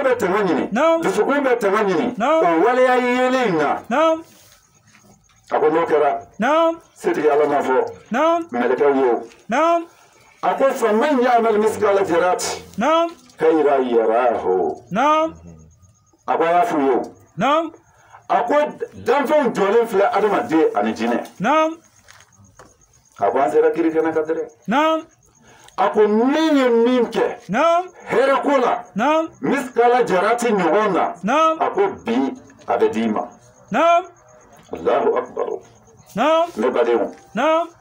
bɛ tanga ɲini dusukun bɛ tanga ɲini o waleya yelen in na a ko n'o kɛra setigi ala n'a fɔ mɛlɛkɛw ye o a ko faman ya'mal miskala zarati khayran yarahu a ko a y'a f'u ye o a ko danfɛnw jɔlen filɛ adamaden ani jinɛ a ko an sera kiri kɛnɛ kan dɛ a ko min ye min kɛ hɛrɛ ko la miskala jarati ɲɔgɔn na a ko bi a bɛ d'i ma Allahu akbar ne badenw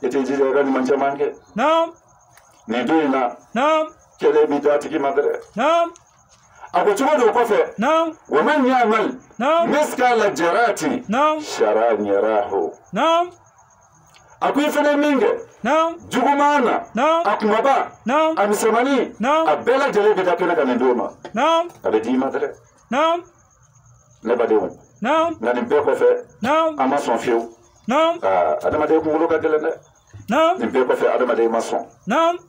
i t'i jija i ka ɲuman caman kɛ nin don in na kɛlɛ b'i to a tigi ma dɛ a ko cogo do kɔfɛ wa man ya'mal miskala jarati sharan yarahu a ko i fana min kɛ juguman na a kumaba a misɛnmanin a bɛɛ lajɛlen bɛ taa kɛnɛ kan nin don ma a bɛ d'i ma dɛ ne badenw nka nin bɛɛ kɔfɛ an ma sɔn fiyewu adamaden kunkolo ka gɛlɛn dɛ nin bɛɛ kɔfɛ adamaden ma sɔn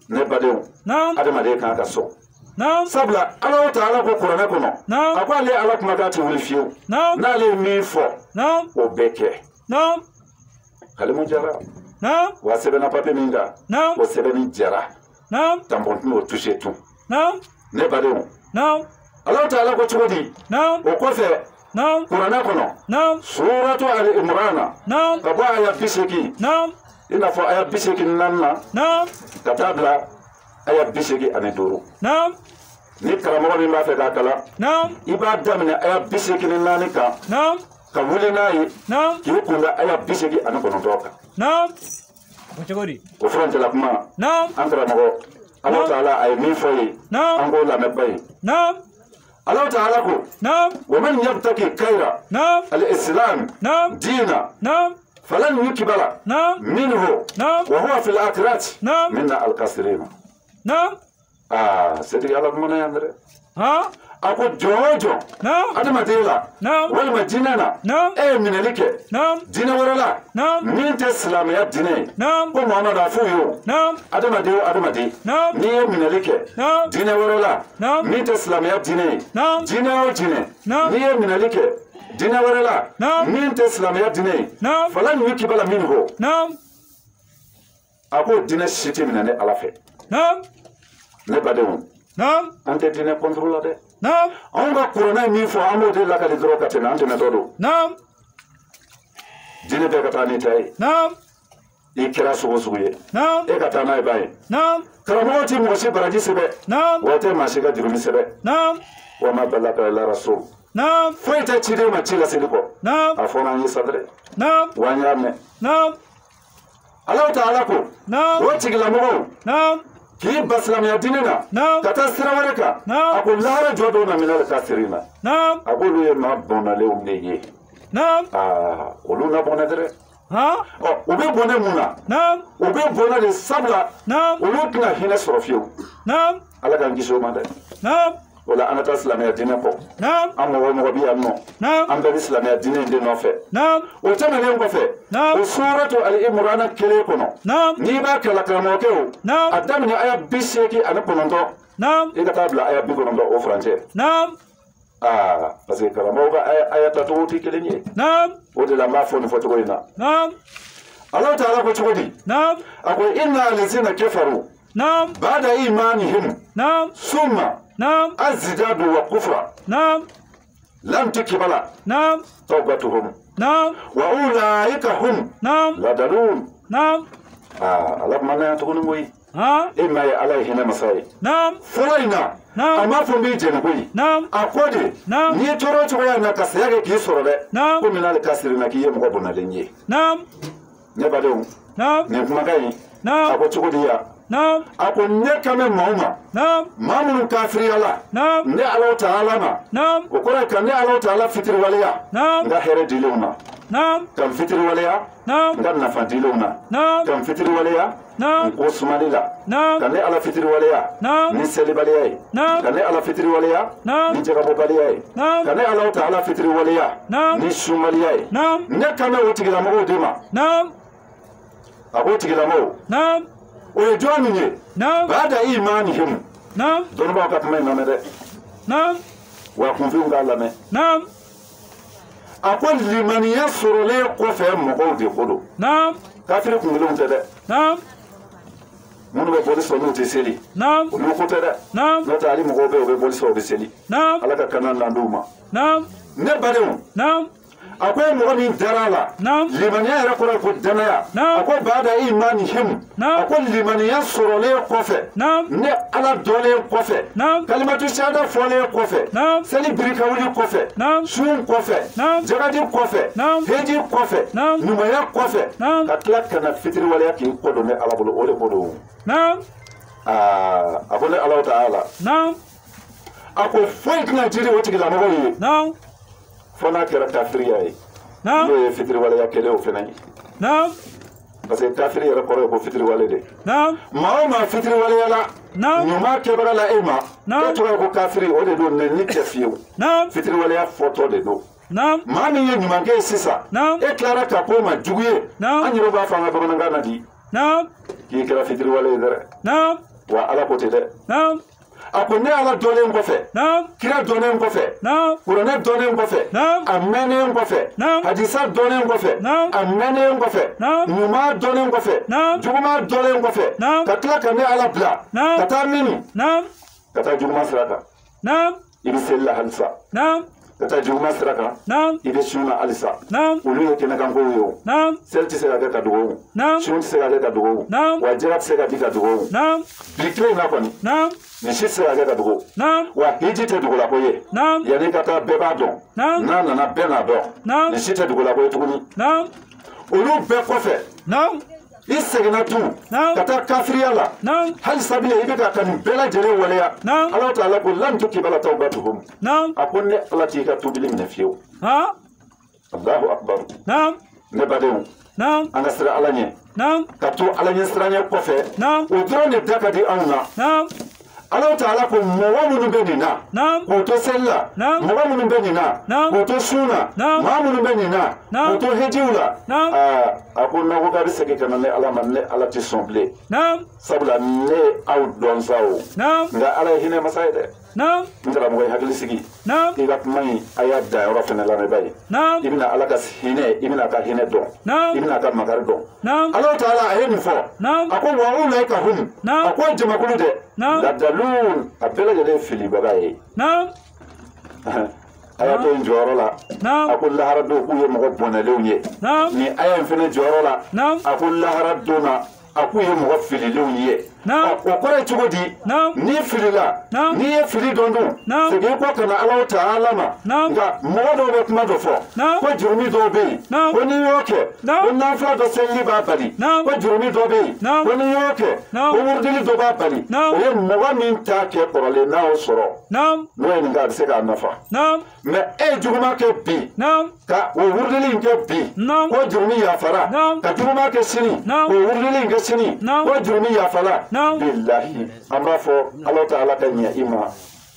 ne badenw adamaden kan ka sɔn sabula Ala taala ko kuranɛ kɔnɔ a ko ale ala kumakan tɛ wuli fiyewu n'ale ye min fɔ o bɛ kɛ Kalimu Jara wa sɛbɛnna papiye min kan o sɛbɛnni jara tampon tɛn'o touché tun ne badenw Ala taala ko cogo di o kɔfɛ kuranɛ kɔnɔ suratu Ali Imrana ka bɔ aya 80 i n'a fɔ aya 84 na ka taa bila aya 85 ni karamɔgɔ min b'a fɛ k'a kalan i b'a daminɛ aya 84 kan ka wuli n'a ye k'i kun da aya 89 kan o furancɛla kuma an karamɔgɔ Ala taala a ye min fɔ ye an k'o lamɛn ba ye Ala taala ko wa man yabtaki khayra al-islam diina falan yukbala minhu wa huwa fil akhirati min al-khasirin setigi ala kumana yan dɛ a ko jɔn o jɔn adamaden la walima jinɛ na e ye minɛli kɛ jinɛ wɛrɛ la min tɛ silamɛya dinɛ ye ko Muhamadu a f'u ye o adamaden o adamaden n'i ye minɛli kɛ jinɛ wɛrɛ la min tɛ silamɛya dinɛ ye jinɛ o jinɛ n'i ye minɛli kɛ jinɛ wɛrɛ la min tɛ silamɛya dinɛ ye falan yukbala minhu a ko dinɛ si tɛ minɛ ne ala fɛ ne badenw an tɛ dinɛ kɔntoro la dɛ anw ka kuranɛ ye min fɔ an b'o de lakali dɔrɔn ka tɛmɛ an tɛmɛtɔ don dinɛ bɛɛ ka taa n'i ta ye i kɛra sugu sugu ye e ka taa n'a ye ba ye karamɔgɔ tɛ mɔgɔ si baraji sɛbɛ wa tɛ maa si ka jurumi sɛbɛ wa ma balaka ila rasul foyi tɛ ciden ma ci laseli kɔ a fɔra an ye sa dɛ wa an y'a mɛn Ala taala ko o tigilamɔgɔw k'i ba silamɛya diinɛ na ka taa sira wɛrɛ kan a ko lahara jɔ dɔw na minal kasirina a k'olu ye maa bɔnnalenw de ye olu na bɔnɛ dɛ u bɛ bɔnɛ mun na u bɛ bɔnɛ de sabula olu tɛna hinɛ sɔrɔ fiyewu ala k'an kisi o ma dɛ o la an ka taa silamɛya diinɛ kɔ an mɔgɔ o mɔgɔ bɛ yan nɔ an bɛɛ bɛ silamɛya diinɛ in de nɔfɛ o tɛmɛnen kɔfɛ o suratu Ali Imrana kelen kɔnɔ n'i b'a kalan karamɔgɔkɛ o a daminɛ aya 89 i ka taa bila aya 90 o furancɛ parce que karamɔgɔw ka aya tacogo tɛ kelen ye o de la n b'a fɔ nin fɔcogo in na Ala taala ko cogo di a ko inna allazina kafaru ba'da imanihim summa azdadu wa kufra lam tukbala tawbatuhum wa ulaika hum ladalun ala kumana yan tuguni koyi e ma ye ala ye hinɛ masa ye fɔlɔ in na a m'a fɔ n b'i jɛni koyi a ko de n'i ye tɔɔrɔ cogoya in na ka saya kɛ k'i sɔrɔ dɛ ko minal kasirina k'i ye mɔgɔ bɔnalen ye ne badenw nin kumakan in a ko cogo di yan a ko ne kan bɛ maaw ma maa minnu kafiriyala ne Ala taala ma o kɔrɔ ye ka ne Ala taala fitiriwaleya n ka hɛrɛ dilenw na ka n fitiriwaleya n ka nafa dilenw na ka n fitiriwaleya n ko sumali la ka ne Ala fitiriwaleya ni selibaliya ye ka ne Ala fitiriwaleya ni jagabɔbaliya ye ka ne Ala taala fitiriwaleya ni sumaliya ye ne kan bɛ o tigilamɔgɔw de ma a ko tigilamɔgɔw o ye jɔn min ye bada imanihim dɔnnibaaw ka kuma in lamɛn dɛ Wa kunfinw k'a lamɛn. A ko limaniya sɔrɔlen kɔfɛ mɔgɔw de ko don. Kafiri kunkelenw tɛ dɛ. Minnu bɛ boli sɔn n'u tɛ seli. Olu ko tɛ dɛ. N'o tɛ hali mɔgɔw bɛ yen u bɛ boli sɔn u bɛ seli. Ala ka kana nan d'u ma. Ne badenw. A ko mɔgɔ min dara a la. Limaniya yɛrɛ kɔrɔ ye ko danaya. A ko baada imanihim. A ko limaniya sɔrɔlen kɔfɛ. Ne Ala dɔnlen kɔfɛ. Kalimatu shahada fɔlen kɔfɛ. Seli birikawuli kɔfɛ. Sun kɔfɛ. Jagadi kɔfɛ. Heji kɔfɛ. Ɲumanya kɔfɛ. Ka tila ka na fitiriwaleya k'i kɔ don ne Ala bolo o de ko don. A ko ne Alahu taala. A ko foyi tɛna jiri o tigilamɔgɔw ye. Fo n'a kɛra kafiriya ye. N'o ye fitiriwaleya kɛlen o fana ye. Parce que kafiri yɛrɛ kɔrɔ ye ko fitiriwale de. Maa o maa fitiriwaleyala. Ɲuman kɛbaga la e ma. E tɔgɔ ye ko kafiri o de don nɛni tɛ fiyewu. Fitiriwaleya fɔtɔ de don. Maa min ye ɲuman kɛ sisan. E tilara ka k'o ma jugu ye. An yɛrɛ b'a fɔ an ka bamanankan na di. K'i kɛra fitiriwale ye dɛ. Wa Ala ko ten dɛ. A ko ne Ala dɔnnen kɔfɛ. Kira dɔnnen kɔfɛ. Kuranɛ dɔnnen kɔfɛ. A mɛnnen kɔfɛ. Hadisa dɔnnen kɔfɛ. A mɛnnen kɔfɛ. Ɲuman dɔnnen kɔfɛ. Juguman dɔnnen kɔfɛ. Ka tila ka ne Ala bila. Ka taa min? Ka taa juguman sira kan. I bɛ seli la halisa. Ka taa juguman sira kan. I bɛ sun na halisa. Olu ye kɛnɛkankow ye o. Seli tɛ se ka kɛ ka dogo o. Sun tɛ se ka kɛ ka dogo o. Wa jira tɛ se ka di ka dogo o. Bi tile in na kɔni. Nin si tɛ se ka kɛ ka dogo. Wa hiji tɛ dogolako ye. Yanni ka taa bɛɛ b'a dɔn. N'a nana bɛɛ n'a dɔn. Nin si tɛ dogolako ye tuguni. Olu bɛɛ kɔfɛ. I seginna tun ka taa kafiriya la. Halisa bilen i bɛ ka nin bɛɛ lajɛlen waleya. Ala taala ko lan tuqbala tawbatuhum. A ko ne Ala t'i ka tubili minɛ fiyewu. Allahu akbar. Ne badenw. An ka siran Ala ɲɛ. Ka to Ala ɲɛ siranɲɛ kɔfɛ. O dɔrɔn de da ka di anw na. Ala taala ko mɔgɔ minnu bɛ nin na. K'o to seli la. Mɔgɔ minnu bɛ nin na. K'o to sun na. Maa minnu bɛ nin na. K'o to hijiw la. A ko n'aw ko k'a bɛ segin ka na ne Ala ma ne Ala tɛ sɔn bilen. Sabula ne aw dɔn sa o. Nka Ala ye hinɛ masa ye dɛ. N karamɔgɔ ye hakili sigi. I ka kuma in a y'a da yɔrɔ fana lamɛnba ye. I bɛna Ala ka hinɛ i bɛna a ka hinɛ dɔn. I bɛna a ka makari dɔn. Ala taala a ye nin fɔ. A ko wa ulaika hum. A ko jamakulu dɛ. Ladalun a bɛɛ lajɛlen filibaga ye. A y'a to in jɔyɔrɔ la. A ko lahara don k'u ye mɔgɔ bɔnɛlenw ye. Nin aya in fana jɔyɔrɔ la. A ko lahara don na. A k'u ye mɔgɔ fililenw ye. O kɔrɔ ye cogo di? N'i filila, n'i ye fili dɔn dun, segin kɔ ka na Alahu taala ma. Nka mɔgɔ dɔw bɛ kuma dɔ fɔ. Ko jurumi dɔw bɛ yen. Ko n'i y'o kɛ, ko nafila dɔ selili b'a bali. Ko jurumi dɔ bɛ yen. Ko n'i y'o kɛ, ko wurudili dɔ b'a bali. O ye mɔgɔ min t'a kɛ kɔrɔlen n'a y'o sɔrɔ. N'o ye nin kɛ a bɛ se k'a nafa. Mɛ e ye juguman kɛ bi. Ka o wurudili in kɛ bi. Ko jurumi yafara. Ka juguman kɛ sini. K'o wurudili in kɛ sini. Ko jurumi yafara. Bilahi an b'a fɔ Ala taala ka ɲɛ i ma.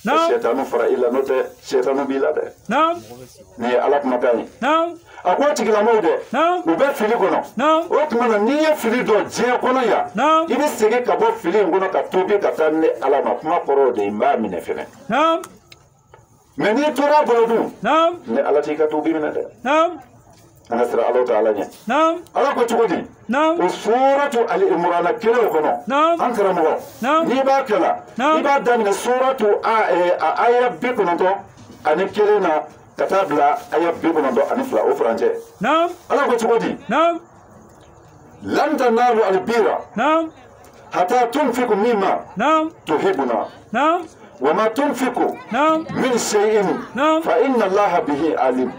Sɛtanu fara i la n'o tɛ sɛtanu b'i la dɛ. Nin ye Ala kumakan ye. A ko tigilamɔgɔw dɛ. U bɛ fili kɔnɔ. O tuma na n'i ye fili dɔn diɲɛ kɔnɔ yan. I bɛ segin ka bɔ fili in kɔnɔ ka tobi ka taa ne Ala ma. Kuma kɔrɔ de ye n b'a minɛ fɛnɛ. Mɛ n'i tora a bolo dun. Ne Ala t'i ka tobi minɛ dɛ. An ka siran Ala taala ɲɛ. Ala ko cogo di? O suratu Ali Imurana kelen o kɔnɔ. An karamɔgɔ. N'i b'a kɛla. I b'a daminɛ suratu a aya 91 na ka taa bila aya 92 o furancɛ. Ala ko cogo di? Lan tanalu albira. Hatta tunfiqu mimma tuhibuna. Wa ma tunfiqu min shay'in fa inna Allaha bihi alim.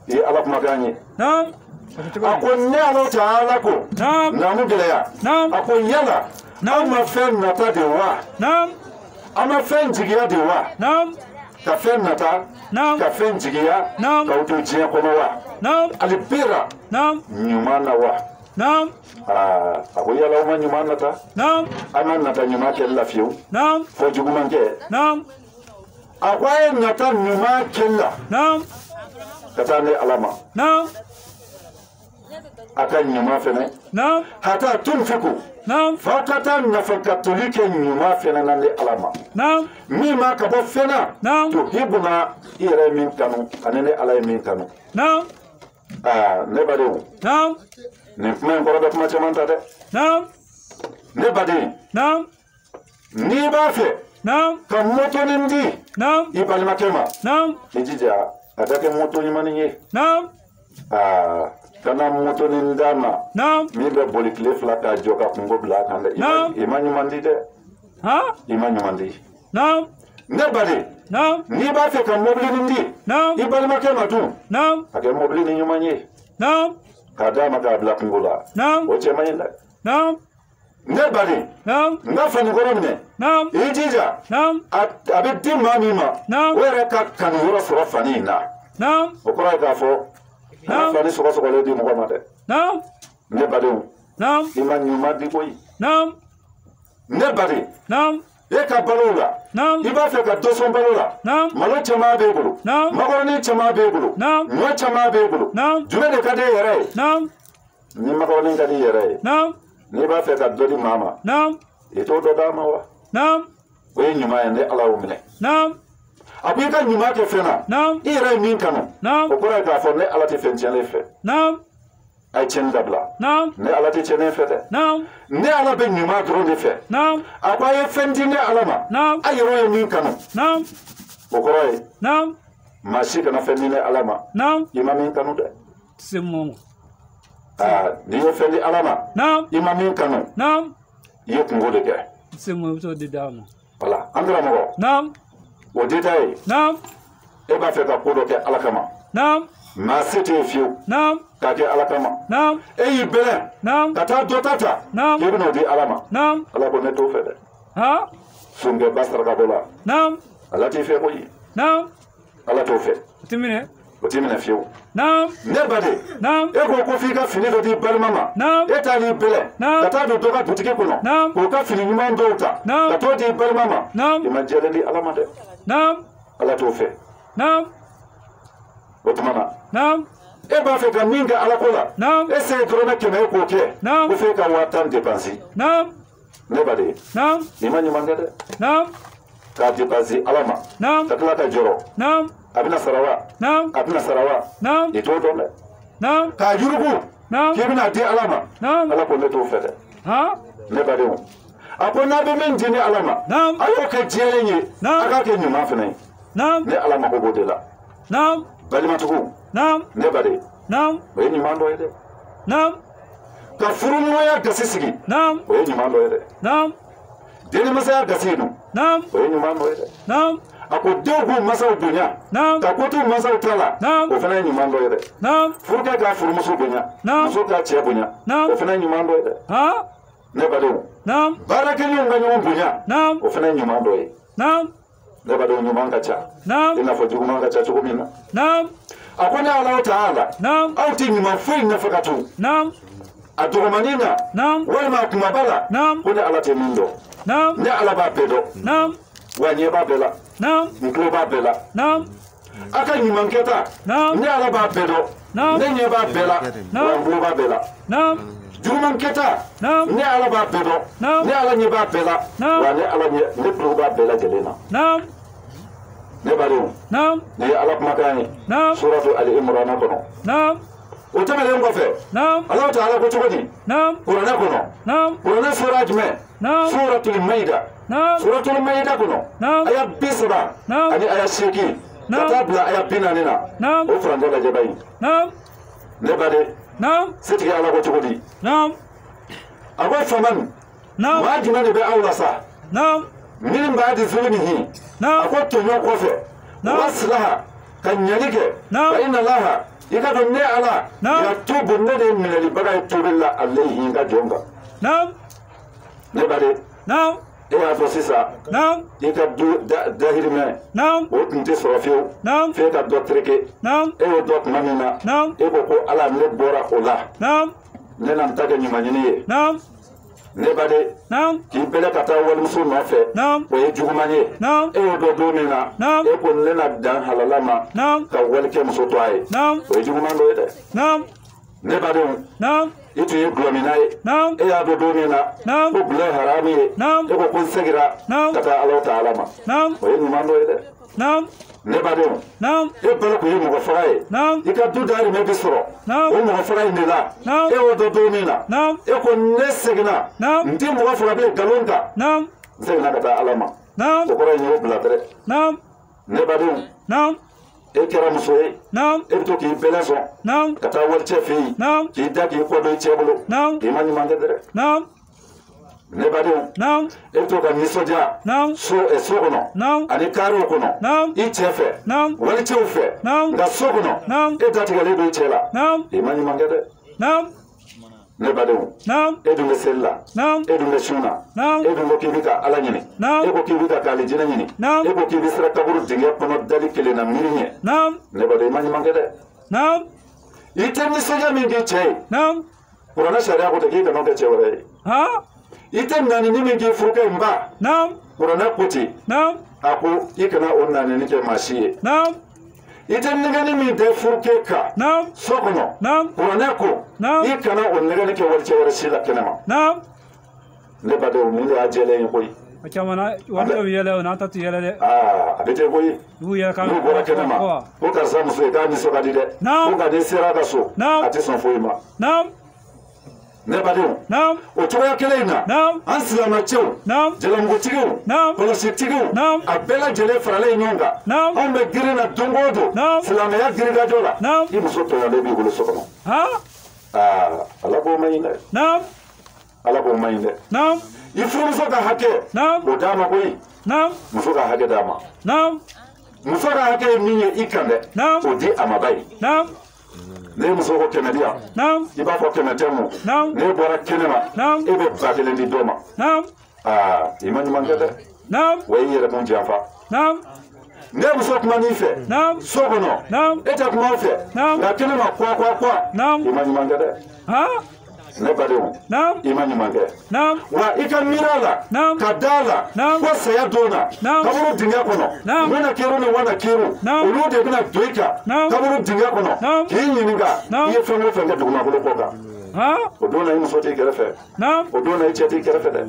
I Ala kumakan ye. A ko ne Ala taala ko. Naamu gɛlɛya. A ko yala aw ma fɛn nata de wa? Aw ma fɛn jigiya de wa? Ka fɛn nata. Ka fɛn jigiya. K'aw to diɲɛ kɔnɔ wa? Alibira. Ɲuman na wa? A ko yala aw ma ɲuman nata? Aw ma nata ɲuman kɛli la fiyewu. Fo juguman kɛ. A ko a ye nata ɲuman kɛli la. Ka taa ne Ala ma. A ka ɲuman fɛnɛ. Hata tunfiku. F'aw ka taa nafakatoli kɛ ɲuman fɛnɛ na ne Ala ma. Min ma ka bɔ fɛn na tuhibuna i yɛrɛ ye min kanu ani ne Ala ye min kanu. Aa ne badenw. Nin kuma in kɔrɔ bɛ kuma caman ta dɛ. Ne baden. N'i b'a fɛ. Ka motonin di. I balimakɛ ma. I jija a ka kɛ moto ɲumannin ye. Aa kana motonin d'a ma. Min bɛ boli tile fila k'a jɔ ka kungo bila a kan dɛ. I ma ɲuman di dɛ. I ma ɲuman di. Ne baden. N'i b'a fɛ ka mobilinin di. I balimakɛ ma dun. A kɛ mobilinin ɲuman ye. K'a d'a ma k'a bila kungo la. O cɛ man ɲi dɛ. Ne baden. N ka fanikɔrɔ minɛ. I jija. A bɛ di maa min ma. O yɛrɛ ka kanu yɔrɔ sɔrɔ fani in na. O kɔrɔ ye k'a fɔ. Fani sɔgɔsɔgɔlen di mɔgɔ ma dɛ. Ne badenw. I ma ɲuman di koyi. Ne baden. E ka balo la. I b'a fɛ ka dɔ sɔn balo la. Malo caman b'e bolo. Makɔrɔni caman b'e bolo. Ɲɔ caman b'e bolo. Jumɛn de ka di e yɛrɛ ye? Ni makɔrɔni ka di i yɛrɛ ye. N'i b'a fɛ ka dɔ di maa ma. I t'o dɔ d'a ma wa? O ye ɲuman ye ne Ala y'o minɛ. A ko i ka ɲuman kɛ fɛn na. I yɛrɛ ye min kanu. O kɔrɔ ye k'a fɔ ne Ala tɛ fɛn tiɲɛnen fɛ. A ye tiɲɛni dabila. Ne Ala tɛ tiɲɛnen fɛ dɛ. Ne Ala bɛ ɲuman dɔrɔn de fɛ. A ko a ye fɛn di ne Ala ma. A yɛrɛ ye min kanu. O kɔrɔ ye. Maa si kana fɛn di ne Ala ma. I ma min kanu dɛ. Aa n'i ye fɛn di Ala ma. I ma min kanu. I ye kungo de kɛ. Voilà an karamɔgɔ. O détail. E b'a fɛ ka ko dɔ kɛ Ala kama. Maa se t'e ye fiyewu. K'a kɛ Ala kama. E y'i bɛlɛn. Ka taa dɔ ta ta. K'e bɛn'o di Ala ma. Ala ko ne t'o fɛ dɛ. Sonkɛba saraka bɔ la. Ala t'i fɛ koyi. Ala t'o fɛ. O t'i minɛ fiyewu. Ne baden. E ko ko f'i ka fini dɔ di balima ma. E taar'i bɛlɛn. Ka taa don dɔ ka butigi kɔnɔ. K'o ka fini ɲuman dɔw ta. Ka t'o di balima ma. I ma jɛlen di Ala ma dɛ. Ala t'o fɛ. O tuma na. E b'a fɛ ka min kɛ Ala ko la. E se ye dɔrɔmɛ 100 ye k'o kɛ. Ko f'e ka 50 000 dépenser. Ne baden. I ma ɲuman kɛ dɛ. K'a dépenser Ala ma. Ka tila ka jɔrɔ. A bɛna sara wa? A bɛna sara wa? I t'o dɔn dɛ. K'a yurugu. K'i bɛna di Ala ma. Ala ko ne t'o fɛ dɛ. Ne badenw. A ko n'a bɛ min di ne Ala ma. A y'o kɛ jɛlen ye. A k'a kɛ ɲuman fana ye. Ne Ala mako b'o de la. Balimatigiw. Ne baden. O ye ɲuman dɔ ye dɛ. Ka furuɲɔgɔnya gasi sigi. O ye ɲuman dɔ ye dɛ. Denmasaya gasi dun. O ye ɲuman dɔ ye dɛ. A ko denw k'u masaw bonya. Ka ko t'u masaw ta la. O fana ye ɲuman dɔ ye dɛ. Furukɛ k'a furumuso bonya. Muso k'a cɛ bonya. O fana ye ɲuman dɔ ye dɛ. Ne badenw. Baarakɛɲɔgɔnw ka ɲɔgɔn bonya. O fana ye ɲuman dɔ ye. Ne badenw ɲuman ka ca. I n'a fɔ juguman ka ca cogo min na. A ko ne Alahu taala. Aw tɛ ɲuman foyi nafa ka to. A dɔgɔmanin na. Walima a kumaba la. Ko ne Ala tɛ min dɔn. Ne Ala b'a bɛɛ dɔn. Wa ɲɛ b'a bɛɛ la. N tulo b'a bɛɛ la. A ka ɲuman kɛta. Ne Ala b'a bɛɛ dɔn. Ne ɲɛ b'a bɛɛ la. Wa n tulo b'a bɛɛ la. Juguman kɛta. Ne Ala b'a bɛɛ dɔn. Ne Ala ɲɛ b'a bɛɛ la. Wa ne Ala ɲɛ ne tulo b'a bɛɛ lajɛlen na. Ne badenw. Nin ye Ala kumakan ye. Suratu Ali Imran kɔnɔ. O tɛmɛnen kɔfɛ. Alahu taala ko cogo di? Kuranɛ kɔnɔ. Kuranɛ sura jumɛn? Suratul Maida. Suratul Maida kɔnɔ. Aya 30 ani aya 8. Ka taa bila aya 40 na. O furancɛ lajɛ ba in. Ne baden. Setigi Ala ko cogo di? A ko faman. Maa jumɛn de bɛ aw la sa? Min b'a di zulmihi. A ko tɔɲɔ kɔfɛ. Wa silaha ka ɲali kɛ. Fa inna laha. I ka dɔn ne Ala. Yatubu ne de minɛlibaga ye tuubi la alayhi n ka jɔn kan. Ne baden. E y'a fɔ sisan. I ka du dahirimɛ. O tun tɛ sɔrɔ fiyewu. F'e ka dɔ tereke. E y'o dɔn tuma min na. E ko ko Ala ne bɔra o la. Ne na n ta kɛ ɲuman ɲini ye. Ne baden. K'i bɛlɛ ka taa walimuso nɔfɛ. O ye juguman ye. E y'o dɔn don min na. E ko ne na dan halala ma. Ka walikɛ muso to a ye. O ye juguman dɔ ye dɛ. Ne badenw i tun ye gulɔmina ye e y'a dɔn don min na ko gulɔ ye haramu ye e ko ko n seginna ka taa Alahu taala ma o ye ɲuman dɔ ye dɛ ne badenw e balo kun ye mɔgɔ faga ye i ka du dahirimɛ bi sɔrɔ o mɔgɔ faga in de la e y'o dɔn don min na e ko ne seginna n tɛ mɔgɔ faga bilen nkalon kan n seginna ka taa Ala ma o kɔrɔ ye n y'o bila dɛ ne badenw e kɛra muso ye e bɛ to k'i bɛlɛ sɔn ka taa walicɛ fɛ yen k'i da k'i kɔ don i cɛ bolo k'i ma ɲuman kɛ dɛ ne badenw e bɛ to ka nisɔndiya so kɔnɔ ani karew kɔnɔ i cɛ fɛ walicɛw fɛ nka so kɔnɔ e datigɛlen don i cɛ la i ma ɲuman kɛ dɛ ne badenw e dun bɛ seli la e dun bɛ sun na e dun ko k'i bɛ ka Ala ɲini e ko k'i bɛ ka alijinɛ ɲini e ko k'i bɛ sira kaburu dingɛ kɔnɔ dali kelen na miiri ɲɛ ne badenw i ma ɲuman kɛ dɛ i tɛ nisɔndiya min k'i cɛ ye kuranɛ sariya ko tɛ k'i kana kɛ cɛ wɛrɛ ye i tɛ nanini min k'i furukɛ n ba kuranɛ ko ten a ko i kana o nanini kɛ maa si ye i tɛ nɛgɛni min tɛ furukɛ kan so kɔnɔ kuranɛ ko i kana o nɛgɛni kɛ walicɛ wɛrɛ si la kɛnɛma ne badenw nin de y'a jɛlen ye koyi o caman na walicɛw bɛ yɛlɛ o n'an ta tɛ yɛlɛ dɛ a bɛ ten koyi n'u bɔra kɛnɛma ko karisa muso ye k'a nisɔn ka di dɛ ko nka n'i sera a ka so a tɛ sɔn foyi ma ne badenw o cogoya kelen in na an silamɛcɛw jalamugutigiw kɔlɔsitigiw a bɛɛ lajɛlen faralen ɲɔgɔn kan anw bɛ girin na don o don silamɛya girikajɔ la i muso tɔɲɔlen b'i bolo so kɔnɔ Ala k'o man ɲi dɛ Ala k'o man ɲi dɛ i furumuso ka hakɛ o d'a ma koyi muso ka hakɛ d'a ma muso ka hakɛ ye min ye i kan dɛ o di a ma ba ye ne muso ko 100 di yan i b'a fɔ 100 tɛ mun ne bɔra kɛnɛma e bɛ 1000 di dɔ ma i ma ɲuman kɛ dɛ wa i yɛrɛ kun janfa ne muso kuma n'i fɛ so kɔnɔ e tɛ kuma o fɛ nka kɛnɛma kuwa kuwa kuwa i ma ɲuman kɛ dɛ ne badenw i ma ɲuman kɛ wa i ka miiri a la ka da a la ko saya don na kaburu dingɛ kɔnɔ wana keru ni wana keru olu de bɛna don i kan kaburu dingɛ kɔnɔ k'i ɲininka i ye fɛn o fɛn kɛ dugumakolo kɔ kan o don na i muso t'i kɛrɛfɛ o don na i cɛ t'i kɛrɛfɛ dɛ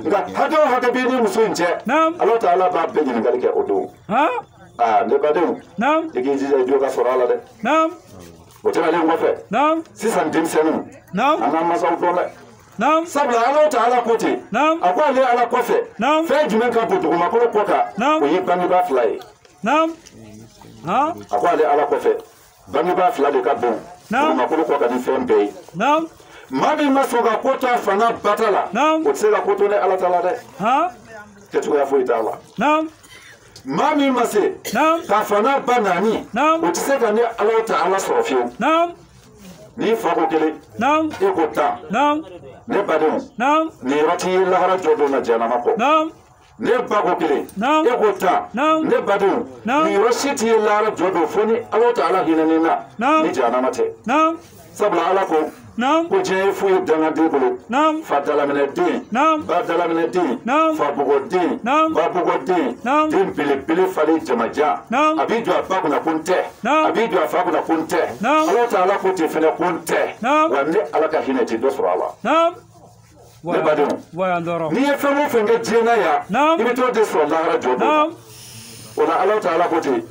nka hakɛ o hakɛ b'i ni muso in cɛ Ala taala b'a bɛɛ ɲininkali kɛ o don ne badenw i k'i jija i jo ka sɔrɔ a la dɛ o tɛmɛnen kɔfɛ sisan denmisɛnninw an k'an masaw dɔn dɛ sabula Ala taala ko ten a ko ale Ala kɔfɛ fɛn jumɛn ka bon dugumakolo kɔ kan o ye bangebaa fila ye a ko ale Ala kɔfɛ bangebaa fila de ka bon dugumakolo kɔ kan ni fɛn bɛɛ ye maa min ma sɔn ka ko to a fa n'a ba ta la o tɛ se ka ko to ne Ala ta la dɛ kɛcogoya foyi t'a la maa min ma se k'a fa n'a ba naani o tɛ se ka ne Ala taala sɔrɔ fiyewu n'i fa ko 1 e ko 10 ne badenw nin yɔrɔ t'i ye lahara jɔ don na jahanama kɔ ne ba ko 1 e ko 10 ne badenw nin yɔrɔ si t'i ye lahara jɔ don fo ni Ala taala hinɛn'i na ni jahanama tɛ sabula Ala ko ko diɲɛ ye foyi ye dangaden bolo fa dalaminɛ den ba dalaminɛ den fa bugɔ den ba bugɔ den den belebele falen jamajan a b'i jɔ a ba kunna ko n tɛ a b'i jɔ a fa kunna ko n tɛ Ala taala ko ten fɛnɛ ko n tɛ wa ne Ala ka hinɛ ti dɔ sɔrɔ a la ne badenw n'i ye fɛn o fɛn kɛ diɲɛ na yan i bɛ t'o de sɔrɔ lahara jɔ don o la Ala taala ko ten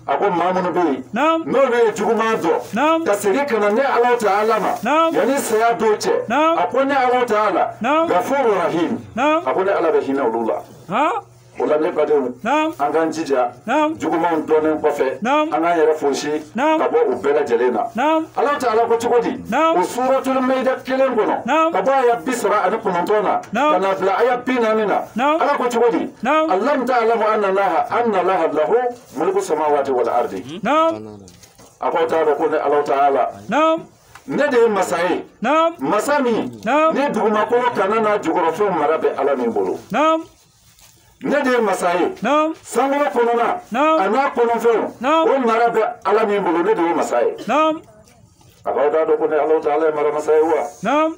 a ko maa minnu bɛ yen n'olu ye juguman dɔn ka segin ka na ne Ala taala ma yanni saya don cɛ a ko ne Ala taala gafuru rahim a ko ne Ala bɛ hinɛ olu la o la ne badenw an k'an jija jugumanw dɔnnen kɔfɛ an k'an yɛrɛ fosi ka bɔ u bɛɛ lajɛlen na Ala taala ko cogo di o suratul maida kelen kɔnɔ ka bɔ aya 39 na ka na bila aya 40 na Ala ko cogo di alam ta'lamu anna Allaha lahu mulku samawati wal ardi a ko t'a dɔn ko ne Ala taala ne de ye masa ye masa min ni dugumakolo kana n'a jukɔrɔfɛnw mara bɛ Ala min bolo ne de ye masa ye sankolo kɔnɔna a n'a kɔnɔfɛnw o mara bɛ Ala min bolo ne de ye masa ye a b'aw t'a dɔn ko ne Ala taala ye mara masa ye wa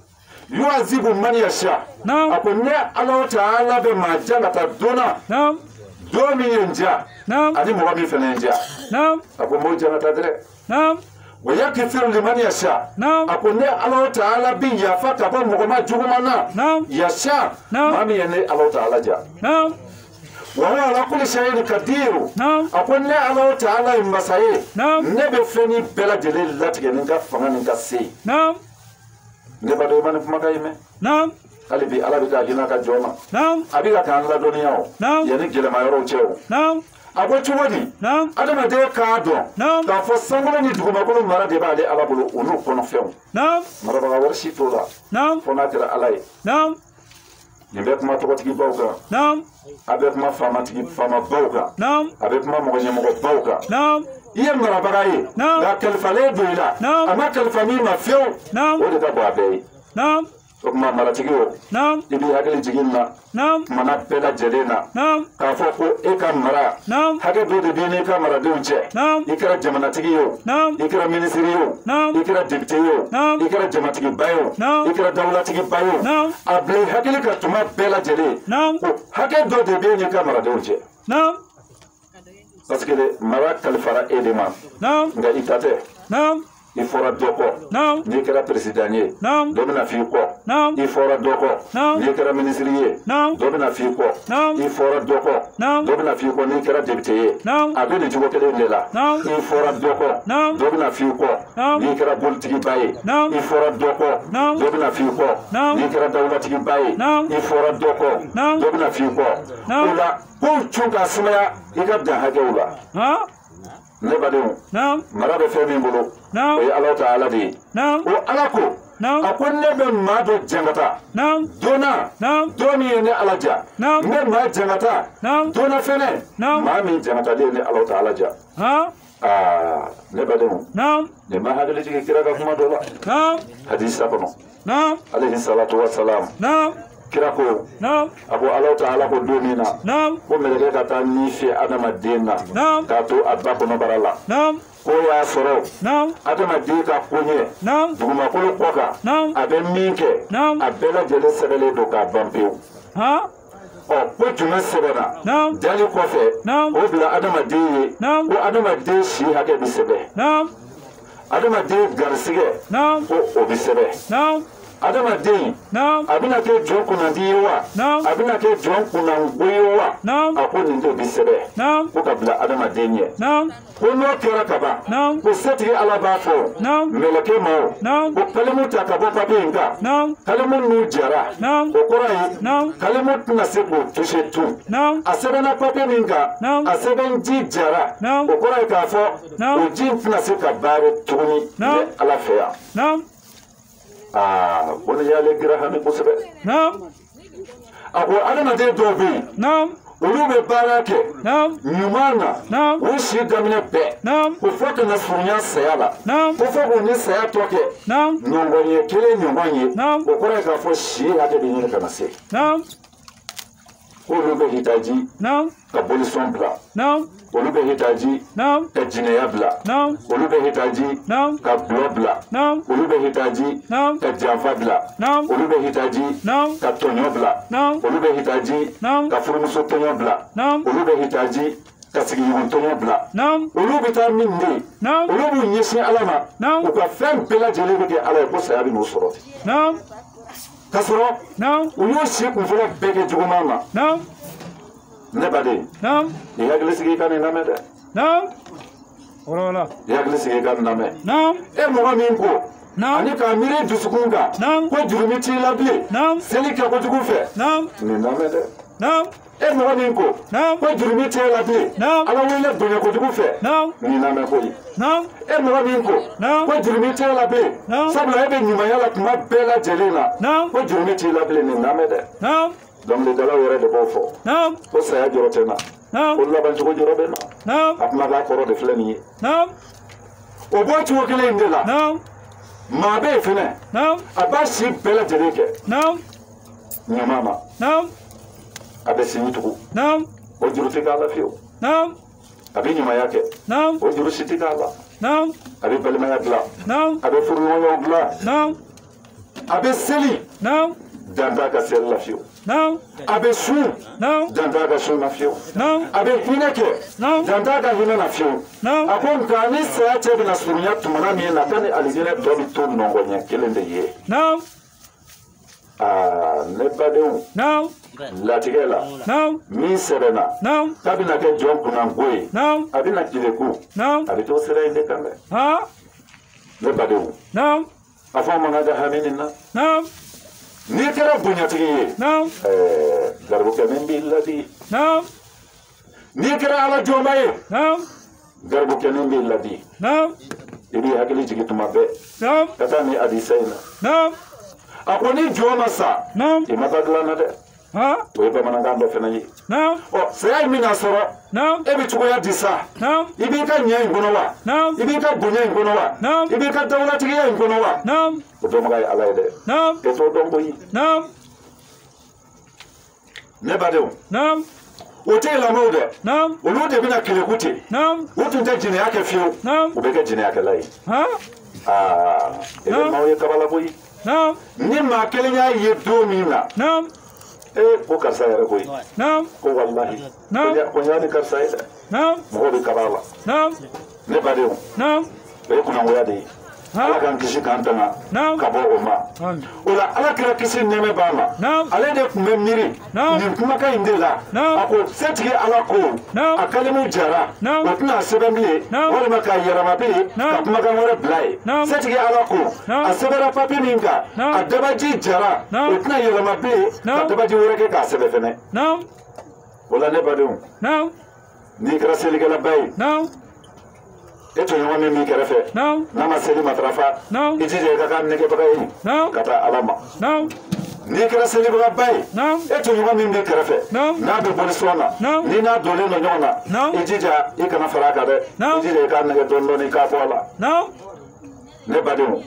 yu'azibu man yasha a ko ne Ala taala bɛ maa jan ka taa don na don min ye n diya ani mɔgɔ min fana ye n diya a ko n b'o jan ka taa dɛ Wa yaghfiru liman yasha. A ko ne Alahu Taala bi yafa ka bɔ mɔgɔ ma juguman na. Yasha. Maa min ye ne Alahu Taala ja. Wa huwa ala kulli shay'in qadir. A ko ne Alahu Taala ye masa ye. Ne bɛ fɛn ni bɛɛ lajɛlen latigɛ ni n ka fanga ni n ka se ye. Ne ba dɔn i ma nin kumakan in mɛn. Hali bi Ala bɛ ka hinɛ a ka jɔn na. A bɛ ka k'an ladɔnniya o. Yanni gɛlɛma yɔrɔw cɛ o. A ko cogo di. Adamaden k'a dɔn. K'a fɔ sankolo ni dugumakolo mara de b'ale Ala bolo o n'u kɔnɔfɛnw. Marabaga wɛrɛ si t'o la. Fo n'a kɛra Ala ye. Nin bɛ kuma tɔgɔtigibaw kan. A bɛ kuma faamabaw kan. A bɛ kuma mɔgɔ ɲɛmɔgɔbaw kan. I ye marabaga ye. Nka kalifalen don i la. A ma kalifa min ma fiyewu. O de ka bon a bɛɛ ye. O tuma maratigi o. I b'i hakili jigin na. Kumana bɛɛ lajɛlen na. K'a fɔ ko e ka mara. Hakɛ dɔ de b'i n'i ka maradenw cɛ. I kɛra jamanatigi ye o. I kɛra minisiri ye o. I kɛra député ye o. I kɛra jamatigiba ye o. I kɛra dawulatigiba ye o. A bila i hakili kan tuma bɛɛ lajɛlen. Ko hakɛ dɔ de b'e n'i ka maradenw cɛ. Parce que mara kalifara e de ma. Nka i ta tɛ. I fɔra dɔ kɔ. N'i kɛra président ye. Dɔ bɛna f'i kɔ. I fɔra dɔ kɔ. N'i kɛra ministre ye. Dɔ bɛna f'i kɔ. I fɔra dɔ kɔ. Dɔ bɛna f'i kɔ n'i kɛra député ye. A bɛ nin cogo kelen de la. I fɔra dɔ kɔ. Dɔ bɛna f'i kɔ. N'i kɛra bolitigiba ye. I fɔra dɔ kɔ. Dɔ bɛna f'i kɔ. N'i kɛra dawulatigiba ye. I fɔra dɔ kɔ. Dɔ bɛna f'i kɔ. O la kow cun ka sumaya i ka dan hakɛw la. Ne badenw. Mara bɛ fɛn min bolo. O ye Alahu Taala de ye. O Ala ko. A ko ne bɛ maa dɔ jangata. Don na. Don min ye ne Ala ja. N bɛ maa jangata. Don na fɛnɛ. Maa min jangatalen ye ne Alahu Taala ja. Aa ne badenw. Nin ma hakili jigin kira ka kuma dɔ la. Hadisa kɔnɔ. Alayhi salatu wa salam. Kira ko. A ko Alahu Taala ko don min na. Ko mɛlɛkɛ ka taa ni fiyɛ adamaden na. K'a to a ba kɔnɔbara la. Ko y'a sɔrɔ. Adamaden ka koɲɛ. Dugumakolo kɔ kan. A bɛ min kɛ. A bɛɛ lajɛlen sɛbɛnlen don k'a ban pewu. Ɔ ko jumɛn sɛbɛnna. Dali kɔfɛ. O bila adamaden ye. Ko adamaden si hakɛ bɛ sɛbɛn. Adamaden garisigɛ. Ko o bɛ sɛbɛn. Adamaden a bɛna kɛ jɔn kunnandi ye wa a bɛna kɛ jɔn kunnango ye wa a ko nin de bɛ sɛbɛn ko ka bila adamaden ɲɛ ko n'o kɛra ka ban ko setigi Ala b'a fɔ mɛlɛkɛ ma o ko kalimu ta ka bɔ papiye in kan kalimu n'u jara o kɔrɔ ye kalimu tɛna se k'o toucher tun a sɛbɛnna papiye min kan a sɛbɛn ji jara o kɔrɔ ye k'a fɔ o ji tɛna se ka baara tuguni ne Ala fɛ yan. Aa ko ne y'ale kira hami kosɛbɛ. A ko adamaden dɔw bɛ yen. Olu bɛ baara kɛ. Ɲuman na. U si daminɛ bɛɛ. Ko fo ka na surunya saya la. Ko fo k'u ni saya tɔ kɛ. Ɲɔgɔn ye kelen ɲɔgɔn ye. O kɔrɔ ye k'a fɔ si hakɛ bɛ ɲini ka na se. K'olu bɛ hitaji. Ka bolisɔn bila. Olu bɛ hitaji. Ka jinɛya bila. Olu bɛ hitaji. Ka gulɔ bila. Olu bɛ hitaji. Ka janfa bila. Olu bɛ hitaji. Ka tɔɲɔ bila. Olu bɛ hitaji. Ka furumuso tɔɲɔ bila. Olu bɛ hitaji. Ka sigiɲɔgɔn tɔɲɔ bila. Olu bɛ taa min de ye. Olu b'u ɲɛsin Ala ma. U ka fɛn bɛɛ lajɛlen bɛ kɛ Ala ye ko saya bɛ n'u sɔrɔ ten. K'a sɔrɔ u y'u si kunfɔlɔ bɛɛ kɛ juguman na. Ne baden. I hakili sigi i ka nin lamɛn dɛ. I hakili sigi i ka nin lamɛn. E mɔgɔ min ko. Ani k'a miiri dusukun kan. Ko jurumi t'i la bilen. Seli kɛ kojugu fɛ. Nin lamɛn dɛ. E mɔgɔ min ko. Ko jurumi t'e la bilen. Ala wele bonya kojugu fɛ. Nin lamɛn koyi. E mɔgɔ min ko. Ko jurumi t'e la bilen. Sabula e bɛ ɲumanya la tuma bɛɛ lajɛlen na. Ko jurumi t'i la bilen nin lamɛn dɛ. Dɔnkilidalaw yɛrɛ de b'o fɔ. Ko saya jɔrɔ tɛ n na. Ko labancogo jɔrɔ bɛ n na. A kumakan kɔrɔ de filɛ nin ye. O b'o cogo kelen in de la. Maa bɛ yen fɛnɛ. A b'a si bɛɛ lajɛlen kɛ. Ɲuman ma. A bɛ sinji tugu. O juru tɛ k'a la fiyewu. A bɛ ɲumanya kɛ. O juru si tɛ k'a la. A bɛ balimaya dilan. A bɛ furuɲɔgɔnyaw dilan. A bɛ seli. Dan t'a ka seli la fiyewu. A bɛ sun. Dan t'a ka sun na fiyewu. A bɛ hinɛ kɛ. Dan t'a ka hinɛ na fiyewu. A ko nka ni saya cɛ bɛna surunya tumana min na k'a ni alijinɛ tɔ bɛ to nɔngɔn ɲɛ kelen de ye. Aa ne badenw. Latigɛ la. Min sɛbɛnna. K'a bɛna kɛ jɔn kunnango ye. A bɛna keleku. A bɛ to sira in de kan dɛ. Ne badenw. A fɔ man kan ka hami nin na. N'i kɛra bonyatigi ye. Garibukɛ min b'i ladi. N'i kɛra ala jɔnba ye. Garibukɛ min b'i ladi. I b'i hakili jigin tuma bɛɛ. Ka taa ni hadisa in na. A ko ni jɔn ma sa. I ma taa dilan na dɛ. O ye bamanankan dɔ fana ye. Ɔ saya in bɛna sɔrɔ. E bɛ cogoya di sa. I b'i ka ɲɛ in kɔnɔ wa. I b'i ka bonya in kɔnɔ wa. I b'i ka dawulatigiya in kɔnɔ wa. O dɔnbaga ye ala ye dɛ. E t'o dɔn koyi. Ne badenw. O tɛ yɛlɛmaw dɛ. Olu de bɛna keleku ten. U tun tɛ jɛnɛya kɛ fiyewu. U bɛ kɛ jɛnɛyakɛla ye. Aa e bɛ maaw ye kabala koyi. Ni maa kelen y'a ye don min na. Ee ko karisa yɛrɛ koyi. Ko walahi. Ko n y'a ni karisa ye dɛ. Mɔgɔw bɛ kaba la. Ne badenw. O ye kunnangoya de ye. Ala k'an kisi k'an tanga ka bɔ o ma. O la ala kɛra kisi nɛɛmɛ b'a ma. Ale de tun bɛ miiri nin kumakan in de la. A ko setigi ala ko a kalimu jara o tɛna sɛbɛn bilen walima k'a yɛlɛma bilen ka kumakan wɛrɛ bila yen. Setigi ala ko a sɛbɛnna papiye min kan a dabaji jara o tɛna yɛlɛma bilen ka dabaji wɛrɛ kɛ k'a sɛbɛn fɛnɛ. O la ne badenw. N'i kɛra selikɛlaba ye. E tɔɲɔgɔn min b'i kɛrɛfɛ n'a ma seli matarafa i jija i ka k'a nɛgɛbaga ye ka taa ala ma. N'i kɛra selibagaba ye e tɔɲɔgɔn min b'i kɛrɛfɛ n'a bɛ boli sɔn na n'i n'a donnen don ɲɔgɔn na i jija i kana fara a kan dɛ i jija i k'a nɛgɛ dɔɔni dɔɔni i k'a bɔ a la. Ne badenw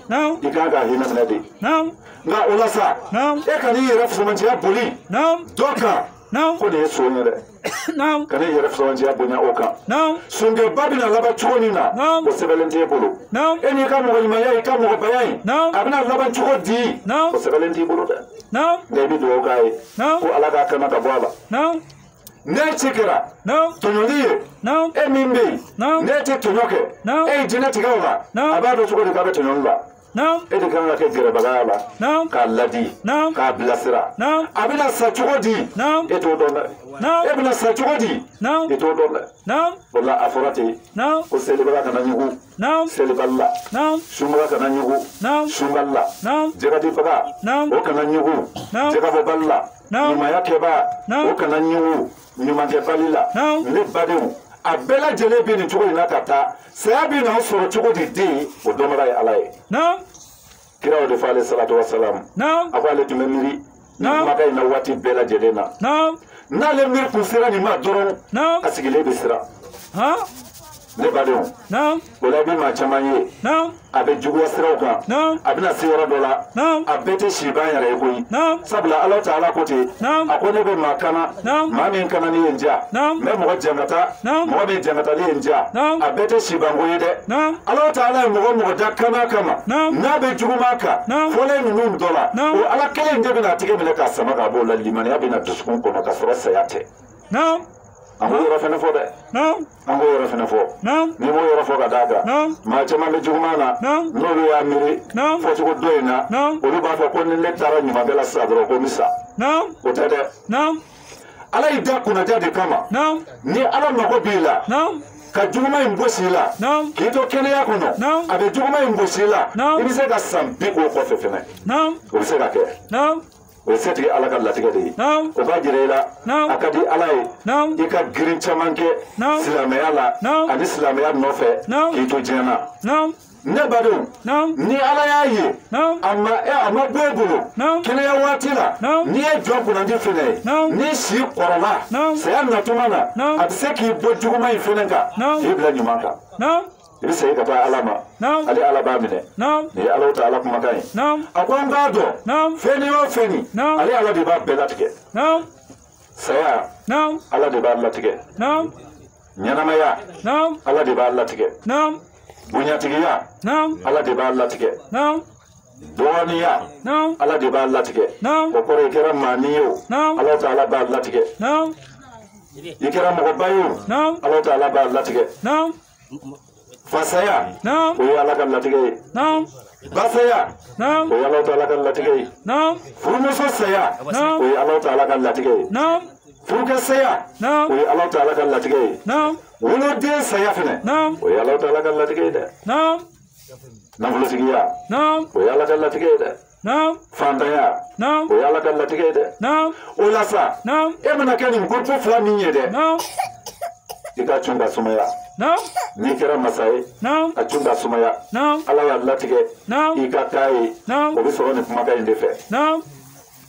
i kan ka hinɛ minɛ de. Nka o la sa e kan'i yɛrɛ fisamanciya boli dɔ kan ko nin ye son ye dɛ. Ka ne yɛrɛ fisamanciya bonya o kan. Sunkɛba bɛna laban cogo min na o sɛbɛnlen t'e bolo. E n'i ka mɔgɔ ɲumanya i ka mɔgɔbaya in a bɛna laban cogo di o sɛbɛnlen t'i bolo dɛ. Nka i bɛ dugawu k'a ye ko ala k'a kana ka bɔ a la. Ne ci kɛra tɔɲɔli ye e min bɛ yen ne tɛ tɔɲɔ kɛ e ye jinɛ tigɛ o la a b'a dɔn cogo di k'a bɛ tɔɲɔli la. E de kan ka kɛ gɛrɛbagaya la k'a ladi k'a bilasira. A bɛna sa cogo di e t'o dɔn dɛ. E bɛna sa cogo di e t'o dɔn dɛ. O la a fɔra ten ko selibaga kana ɲugu selibali la, sunbaga kana ɲugu sunbali la, jɛgɛdibaga o kana ɲugu jɛgɛbɔbali la, ɲumanya kɛbaa o kana ɲugu ɲumankɛbali la. Ne badenw a bɛɛ lajɛlen bɛ nin cogo in na ka taa saya bɛ n'aw sɔrɔ cogo di den o dɔnbaga ye ala ye. Kira o de fɔ ale salatu wa salam. A ko ale tun bɛ miiri nin kumakan in na waati bɛɛ lajɛlen na. N'ale miiri kun sera nin ma dɔrɔn a sigilen bɛ siran. Ne badenw o la i bɛ maa caman ye a bɛ juguya siraw kan a bɛna se yɔrɔ dɔ la a bɛɛ tɛ siban yɛrɛ ye koyi. Sabula ala ta ala ko ten a ko ne bɛ maa kana maa min kana ni ye n diya n bɛ mɔgɔ jangata mɔgɔ min jangatali ye n diya a bɛɛ tɛ sibanko ye dɛ. Ala ta ala ye mɔgɔ mɔgɔ da kana kama n'a bɛ juguman kan fɔlen ninnu dɔ la o ala kelen in de bɛna a tigɛ minɛ k'a sama k'a bɔ o la limaniya bɛna dusukun kɔnɔ ka sɔrɔ saya tɛ. An b'o yɔrɔ fɛnɛ fɔ dɛ. An b'o yɔrɔ fɛnɛ fɔ. N'i m'o yɔrɔ fɔ ka d'a kan maa caman bɛ juguman na n'olu y'a miiri fɔcogo dɔ in na olu b'a fɔ ko ni ne taara ɲumankɛ la sisan dɔrɔn ko n bɛ sa. O tɛ dɛ. Ala y'i da kunnaja de kama. Ni ala mago b'i la ka juguman in gosi i la k'i to kɛnɛya kɔnɔ a bɛ juguman in gosi i la i bɛ se ka san bi k'o kɔfɛ fɛnɛ. O bɛ se ka kɛ. O ye setigi ala ka latigɛ de ye. O b'a jira i la a ka di ala ye i ka girin caman kɛ silamɛya la ani silamɛya nɔfɛ k'i to diɲɛ na. Ne badenw ni ala y'a ye a ma bɔ e bolo kɛnɛya waati la n'i ye jɔ kunnandi fɛnɛ ye n'i si kɔrɔla saya natuma na a bɛ se k'i bɔ juguman in fɛnɛ kan k'i bila ɲuman kan. I bɛ segin ka taa ala ma ale ala b'a minɛ. Nin ye ala ta ala kumakan ye. A ko n b'a dɔn fɛn ni o fɛn ni ale ala de b'a bɛɛ latigɛ. Saya ala de b'a latigɛ. Ɲɛnamaya ala de b'a latigɛ. Bonyatigiya ala de b'a latigɛ. Dɔgɔninya Ala de b'a latigɛ. O kɔrɔ i kɛra maanin ye o, Ala Taala b'a latigɛ. I kɛra mɔgɔba ye o, Ala Taala b'a latigɛ. Fasaya o ye Ala ka latigɛ ye. Basaya o ye Ala Taala ka latigɛ ye. Furumuso saya o ye Ala Taala ka latigɛ ye. Furukɛ saya o ye Ala Taala ka latigɛ ye. Woloden saya fɛnɛ o ye Ala Taala ka latigɛ ye dɛ. Nafolotigiya o ye Ala ka latigɛ ye dɛ. Fantanya o ye Ala ka latigɛ ye dɛ. O la sa e mana kɛ nin groupe fila min ye dɛ, i ka cun ka sumaya. N'i kɛra masa ye, a cun ka sumaya. Ala y'a latigɛ i ka k'a ye, o bɛ sɔrɔ nin kumakan in de fɛ.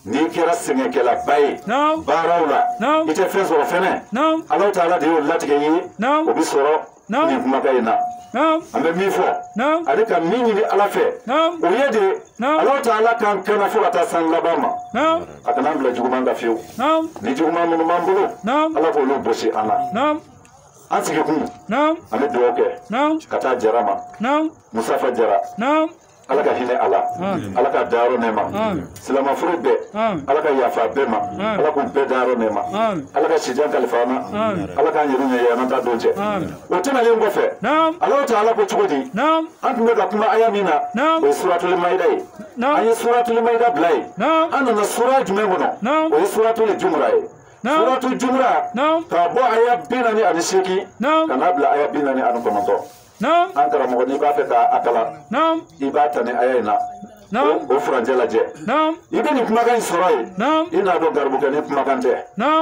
N'i kɛra sɛgɛnkɛlaba ye baaraw la, i tɛ fɛn sɔrɔ fɛnɛ, Ala Taala de y'o latigɛ i ye, o bɛ sɔrɔ nin kumakan in na. An bɛ min fɔ ale ka min ɲini Ala fɛ, o ye de Ala Taala k'an kana fo ka taa san laban ma. A kana an bila juguman kan fiyewu. Ni juguman minnu b'an bolo, Ala k'olu gosi an na. An sigi kun, an bɛ dugawu kɛ ka taa Jara ma, Musafa Jara. Ala ka hinɛ a la, Ala ka dayɔrɔ nɛɛma. Silamɛfuru bɛɛ, Ala ka yafa bɛɛ ma, Ala k'u bɛɛ dayɔrɔ nɛɛma. Ala ka sijan kalifa an na, Ala k'an yɛrɛ ɲɛ an ta don cɛ. O tɛmɛnen kɔfɛ, Ala Taala ko cogo di? An tun bɛ ka kuma aya min na, o ye Suratul Maida ye. An ye Suratul Maida bila yen. An nana sura jumɛn kɔnɔ? O ye Suratul Jumura ye. Suratul Jumura k'a bɔ aya 48 ka n'a bila aya 49. An karamɔgɔ, n'i b'a fɛ k'a kalan, i b'a ta ni aya in na, o furancɛ lajɛ. I bɛ nin kumakan in sɔrɔ yen, i n'a dɔn garibukɛ ni kumakan tɛ,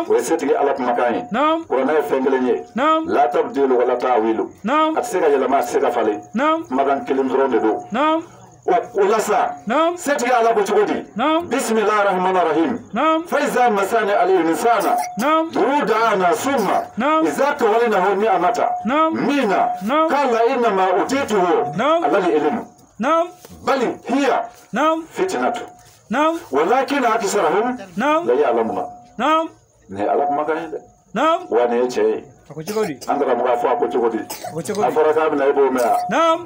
o ye setigi Ala kumakan ye. Kuranɛ ye fɛn kelen ye, la tabdilu wala ta'wilu, a tɛ se ka yɛlɛma, a tɛ se ka falen, kumakan kelen dɔrɔn de don. O la sa, setigi Ala ko cogo di? Bisimilahi rahmani rahim. Faiza masani alayhi insana durudana summa iza tawalinahu ni'amata mina qala innama utituhu ala ilmu bal hiya fitnatu walakin aktharuhum la ya'lamuna. Ne Ala kumakan ye dɛ. Wa nin ye tiɲɛ ye. An karamɔgɔ a fɔ a ko cogo di? A fɔra k'a bɛna e b'o mɛn wa?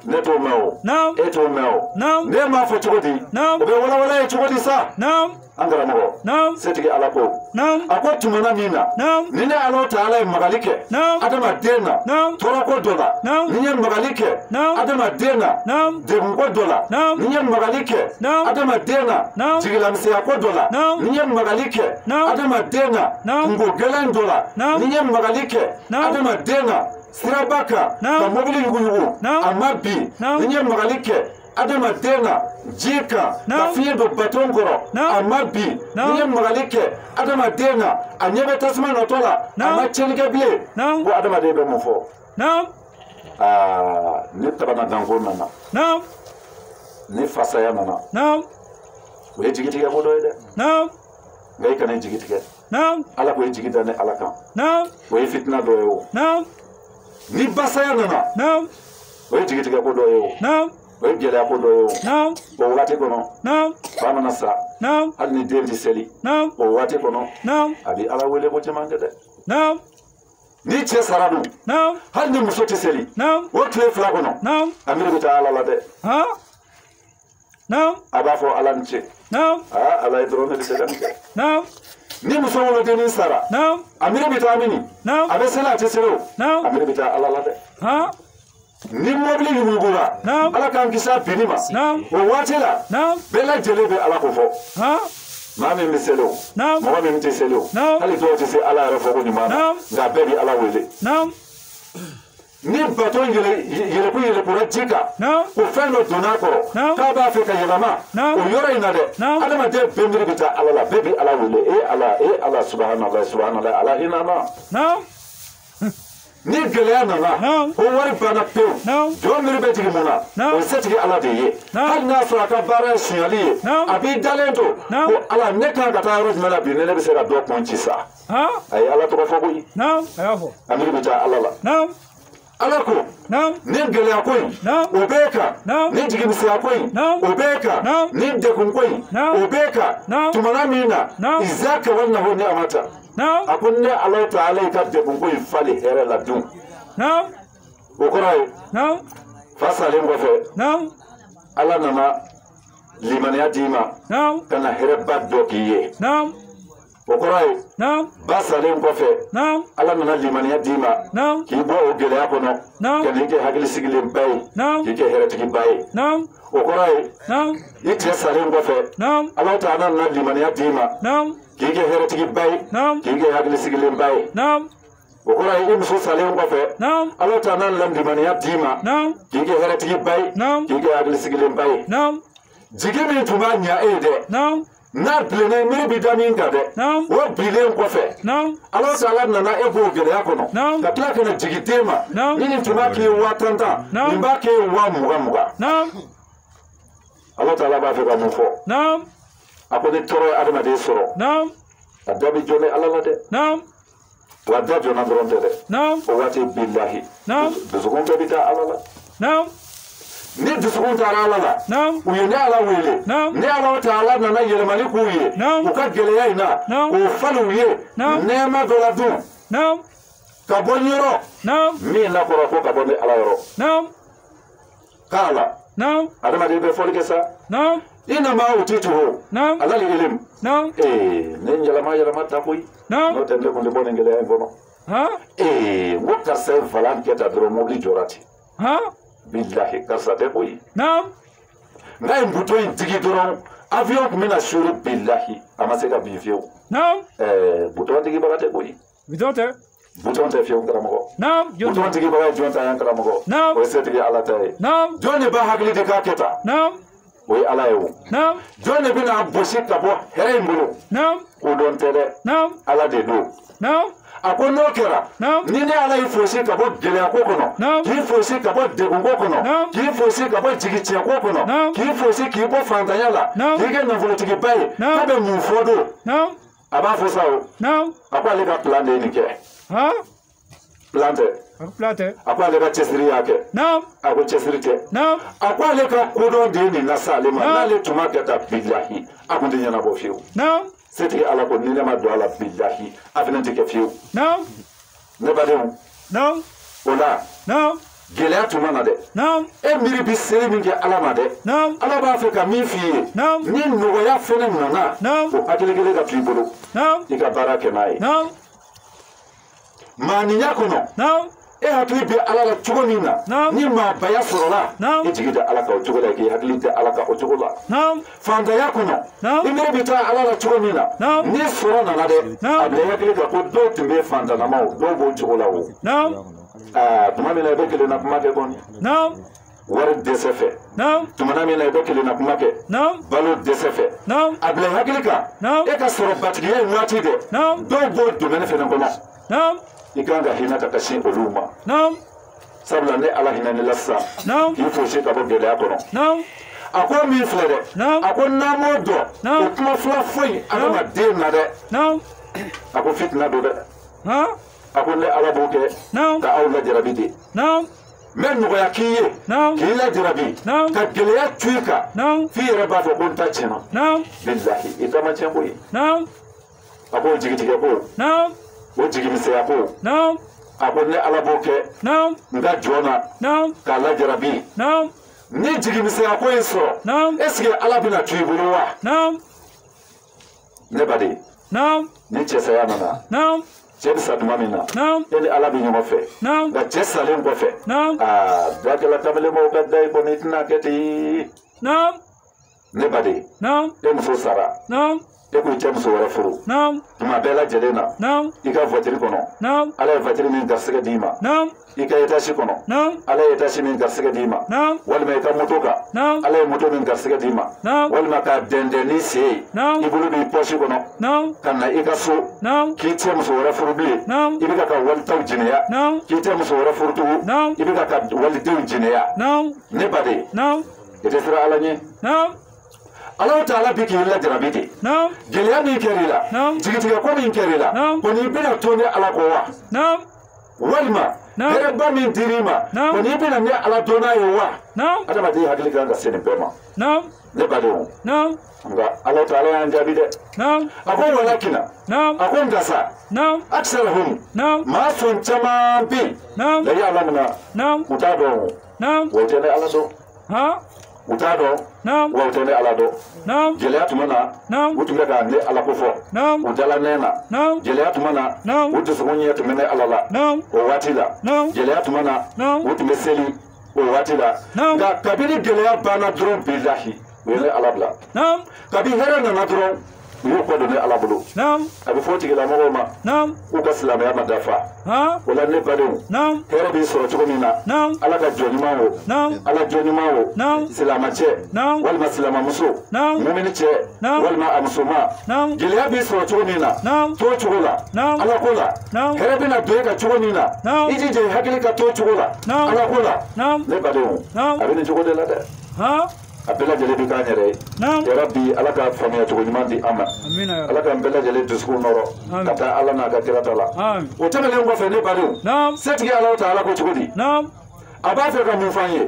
Ne t'o mɛn o. E t'o mɛn o. Ne m'a fɔ cogo di? O bɛ walawala ye cogo di sa? An karamɔgɔ, setigi Ala ko, a ko tumana min na, ni ne Ala Taala ye magali kɛ adamaden na tɔɔrɔko dɔ la, ni ye magali kɛ adamaden na degunko dɔ la, ni ye magali kɛ adamaden na jigilamisɛnyako dɔ la, ni ye magali kɛ adamaden na kunko gɛlɛn dɔ la, ni ye magali kɛ adamaden na siraba kan ka mobili yuguyugu a ma bin, ni ye magali kɛ adamaden na ji kan ka fiɲɛ don baton kɔrɔ a ma bin, ni ye magali kɛ adamaden na a ɲɛ bɛ tasuma nɔtɔ la a ma tiɲɛni kɛ bilen, ko adamaden bɛ mun fɔ? Aa, ni tabana danko nana, ni fasaya nana, o ye jigitigɛ ko dɔ ye dɛ. Nka i kana i jigi tigɛ. Ala ko i jigi da ni Ala kan, o ye fitina dɔ ye o. Ni basaya nana, o ye jigitigɛ ko dɔ ye o. O ye gɛlɛya ko dɔ ye o. O waati kɔnɔ, fa mana sa, hali ni den tɛ seli, o waati kɔnɔ, a bɛ Ala wele ko caman kɛ dɛ. Ni cɛ sara dun, hali ni muso tɛ seli, o tile 2 kɔnɔ, a miiri bɛ taa Ala la dɛ. A b'a fɔ Ala ni ce. Aa, Ala ye dɔrɔn ne bɛ se ka nin kɛ. Ni muso wolodennin sara, a miiri bɛ taa mini? A bɛ seli a tɛ seli o, a miiri bɛ taa Ala la dɛ. Ni mobili yuguyugura, Ala k'an kisi a binni ma, o waati la, bɛɛ lajɛlen bɛ Ala ko fɔ. Maa min bɛ seli o, mɔgɔ min tɛ seli o, hali dɔw tɛ se Ala yɛrɛ fɔ ko ɲuman na, nka bɛɛ bɛ Ala wele. Ni bato yɛlɛku yɛlɛkura ji kan, ko fɛn dɔ donna a kɔrɔ, k'a b'a fɛ ka yɛlɛma, o yɔrɔ in na dɛ, adamaden bɛɛ miiri bɛ taa Ala la, bɛɛ bɛ Ala wele. E Ala, e Ala, subahanallahi, subahanallahi, Ala hinɛ na. Ni gɛlɛya nana, ko wari banna pewu, jɔn miiri bɛ jigin mun na, o ye setigi Ala de ye. Hali n'a sɔrɔ a ka baara ye sonyali ye, a b'i dalen to ko Ala, ne kan ka taa yɔrɔ jumɛn na bi, ne bɛ se ka dɔ kun ci sa. A ye Ala tɔgɔ fɔ koyi. A miiri bɛ taa Ala la. Ala ko, ni gɛlɛya ko in, o b'e kan, ni jigimisɛnya ko in, o b'e kan, ni degun ko in, o b'e kan, tumana min na, iza kawalnahu ni'amata, a ko ne Ala Taala i ka degun ko in falen hɛrɛ la dun. O kɔrɔ ye, fa salen kɔfɛ, Ala nana Limaniya d'i ma. Ka na hɛrɛba dɔ k'i ye. O kɔrɔ ye. Ba salen kɔfɛ. Ala nana limaniya d'i ma. K'i bɔ o gɛlɛya kɔnɔ. Ka n'i kɛ hakili sigilenba ye. K'i kɛ hɛrɛtigiba ye. O kɔrɔ ye. I cɛ salen kɔfɛ. Ala taala nana limaniya d'i ma. K'i kɛ hɛrɛtigiba ye. K'i kɛ hakili sigilenba ye. O kɔrɔ ye i muso salen kɔfɛ. Ala taala nana limaniya d'i ma. K'i kɛ hɛrɛtigiba ye. K'i kɛ hakili sigilenba ye. Jigi min tun b'a ɲa e ye dɛ. N'a bilennen miiri bɛ da min kan dɛ. O bilen kɔfɛ. Ala taala nana e b'o gɛlɛya kɔnɔ. Ka tila ka na jigin den ma. Ni nin tun b'a k'i ye 10 000 nin b'a k'e ye 20 20. Ala taala b'a fɛ ka mun fɔ. A ko ni tɔɔrɔ ye adamaden sɔrɔ. A da bɛ jɔ ni Ala la dɛ. Wa da jɔna dɔrɔn tɛ dɛ. O waati bilahi. Dusukun bɛɛ bɛ taa Ala la. Ni dusukun taara Ala la, u ye ne Ala wele, ne Ala taala nana yɛlɛmali k'u ye, u ka gɛlɛya in na, k'o falen u ye, nɛɛma dɔ la dun, ka bɔ n yɔrɔ, min lakɔrɔ ko ka bɔ ne Ala yɔrɔ. K'a la, adamaden bɛ fɔli kɛ sa. Inama utituhu alal ilim. Ne yɛlɛma yɛlɛma ta koyi. N'o tɛ ne kun tɛ bɔ nin gɛlɛya in kɔnɔ. N ko karisa ye falan kɛ tan dɔrɔn mobili jɔra ten. Bilahi karisa tɛ koyi. N'a ye bouton in digi dɔrɔn avion tun bɛna suuru bilahi a ma se ka bin fiyewu. Bouton digibaga tɛ koyi. Bouton tɛ. Bouton tɛ fiyewu karamɔgɔ. Bouton digibaga ye jɔn ta ye karamɔgɔ. O ye setigi Ala ta ye. Jɔn de b'a hakili de k'a kɛ tan. O ye Ala ye o. Jɔn de bɛna gosi ka bɔ hɛrɛ in bolo. Ko dɔn tɛ dɛ. Ala de don. A ko n'o kɛra, ni ne Ala y'i fosi ka bɔ gɛlɛya ko kɔnɔ, k'i fosi ka bɔ degun ko kɔnɔ, k'i fosi ka bɔ jigitiɲɛ ko kɔnɔ, k'i fosi k'i bɔ fantanya la, k'i kɛ nafolotigiba ye, k'a bɛ mun fɔ don? A b'a fɔ sa o. A ko ale ka plan de ye nin kɛ. Plan tɛ. A ko ale ka cɛsiri y'a kɛ. A ko cɛsiri tɛ. A ko ale ka kodɔn de ye nin lase ale ma. N'ale tun ma kɛ tan bilahi, a kun tɛ ɲɛnabɔ fiyewu. Setigi Ala ko ni ne ma don a la bilahi, a fana tɛ kɛ fiyewu. Ne badenw. O la. Gɛlɛya tun ma na dɛ. E miiri bi seri min kɛ Ala ma dɛ. Ala b'a fɛ ka min f'i ye. Ni nɔgɔya fɛnɛ nana. O hakili kelen ka to i bolo. I ka baara kɛ n'a ye. Maaniya kɔnɔ. E hakili bɛ Ala la cogo min na. Ni maabaya sɔrɔla. I jigi da Ala kan o cogo la, k'i hakili tɛ Ala kan o cogo la. Fantanya kɔnɔ. I miiri bɛ taa Ala la cogo min na. Ni sɔrɔ nana dɛ. A bila i hakili kan ko dɔw tun bɛ fantanamaw, dɔw b'o cogo la o. Tuma min na i bɛ kelenna kuma kɛ kɔni. Wari dɛsɛ fɛ. Tuma min na i bɛ kelenna kuma kɛ. Balo dɛsɛ fɛ. A bila i hakili kan. E ka sɔrɔ batigiya in waati dɛ. Dɔw b'o domaine fɛnɛ kɔnɔ. I kan ka hinɛ ka sin olu ma. Sabula ne Ala hinɛ ne la sisan. K'i fosi ka bɔ gɛlɛya kɔnɔ. A ko min filɛ dɛ. A ko n'an m'o dɔn. O kuma fila foyi adamaden na dɛ. A ko fitina don dɛ. A ko ne Ala b'o kɛ. Ka aw lajarabi de. N bɛ nɔgɔya k'i ye. K'i lajarabi. Ka gɛlɛya tu i kan. F'i yɛrɛ b'a fɔ ko n ta tiɲɛna. Bilahi i ta ma tiɲɛ koyi. A ko jigitigɛ ko. O jigimisɛnya ko. A ko ne Ala b'o kɛ. N ka jɔn na. K'a lajarabi. Ni jigimisɛnya ko in sɔrɔ. Est-ce que Ala bɛna to i bolo wa? Ne baden. Ni cɛsaya nana. Cɛ bɛ sa tuma min na. E ni Ala bɛ ɲɔgɔn fɛ. Nka cɛ salen kɔfɛ. Aa dakɛla kamelenbaw ka da i kɔni i tɛna kɛ ten. Ne baden. E muso sara. E ko i cɛ muso wɛrɛ furu. Tuma bɛɛ lajɛlen na. I ka voiture kɔnɔ. Ala ye voiture min garisɛgɛ d'i ma. I ka étage kɔnɔ. Ala ye étage min garisɛgɛ d'i ma. Walima i ka moto kan. Ala ye moto min garisɛgɛ d'i ma. Walima ka dɛndɛn ni sen ye. I bolo b'i poche kɔnɔ. Ka na i ka so. K'i tɛ muso wɛrɛ furu bilen. I bɛ ka walitaw jɛnɛya. K'i tɛ muso wɛrɛ furu tugun. I bɛ ka walidenw jɛnɛya. Ne baden. I tɛ siran Ala ɲɛ. Ala taala bi k'i lajarabi de. Gɛlɛya min kɛr'i la. Jigitigɛ ko min kɛr'i la. Ko n'i bɛna to ne Ala kɔ wa? Walima hɛrɛba min dir'i ma. Ko n'i bɛna ne Ala dɔn n'a ye wa? Adamaden hakili kan ka se nin bɛɛ ma. Ne badenw. Nka Ala taala y'an jaabi dɛ. A ko walakina. A ko nka sa. Aksarahum. Maa sɔn caman bɛ yen. La ya'lamuna. U t'a dɔn o. O tɛ ne Ala dɔn. U t'a dɔn wa u tɛ ne Ala dɔn. Gɛlɛya tuma na u tun bɛ ka ne Ala ko fɔ. U dala nɛ na. Gɛlɛya tuma na u dusukun ɲɛ tun bɛ ne Ala la o waati la. Gɛlɛya tuma na u tun bɛ seli o waati la. Nka kabini gɛlɛya banna dɔrɔn bilahi u ye ne Ala bila. Kabi hɛrɛ nana dɔrɔn u y'u kɔ don ne Ala bolo. A bɛ fɔ o tigilamɔgɔw ma k'u ka silamɛya ma dafa. O la ne badenw, hɛrɛ b'i sɔrɔ cogo min na, Ala ka jɔn ɲuman o, Ala jɔn ɲuman o, silamɛcɛ walima silamɛmuso, mumini cɛ walima a musoma, gɛlɛya b'i sɔrɔ cogo min na, to cogo la, Ala ko la, hɛrɛ bɛna don e ka cogo min na, i jija i hakili ka to cogo la, Ala ko la. Ne badenw, a bɛ nin cogo de la dɛ. A bɛɛ lajɛlen bɛ k'an yɛrɛ ye. Yarabi Ala ka faamuya cogo ɲuman di an ma. Ala k'an bɛɛ lajɛlen dusukun nɔrɔ ka taa Ala n'a ka kira ta la. O tɛmɛnen kɔfɛ ne badenw, setigi Alahu taala ko cogo di? A b'a fɛ ka mun f'an ye?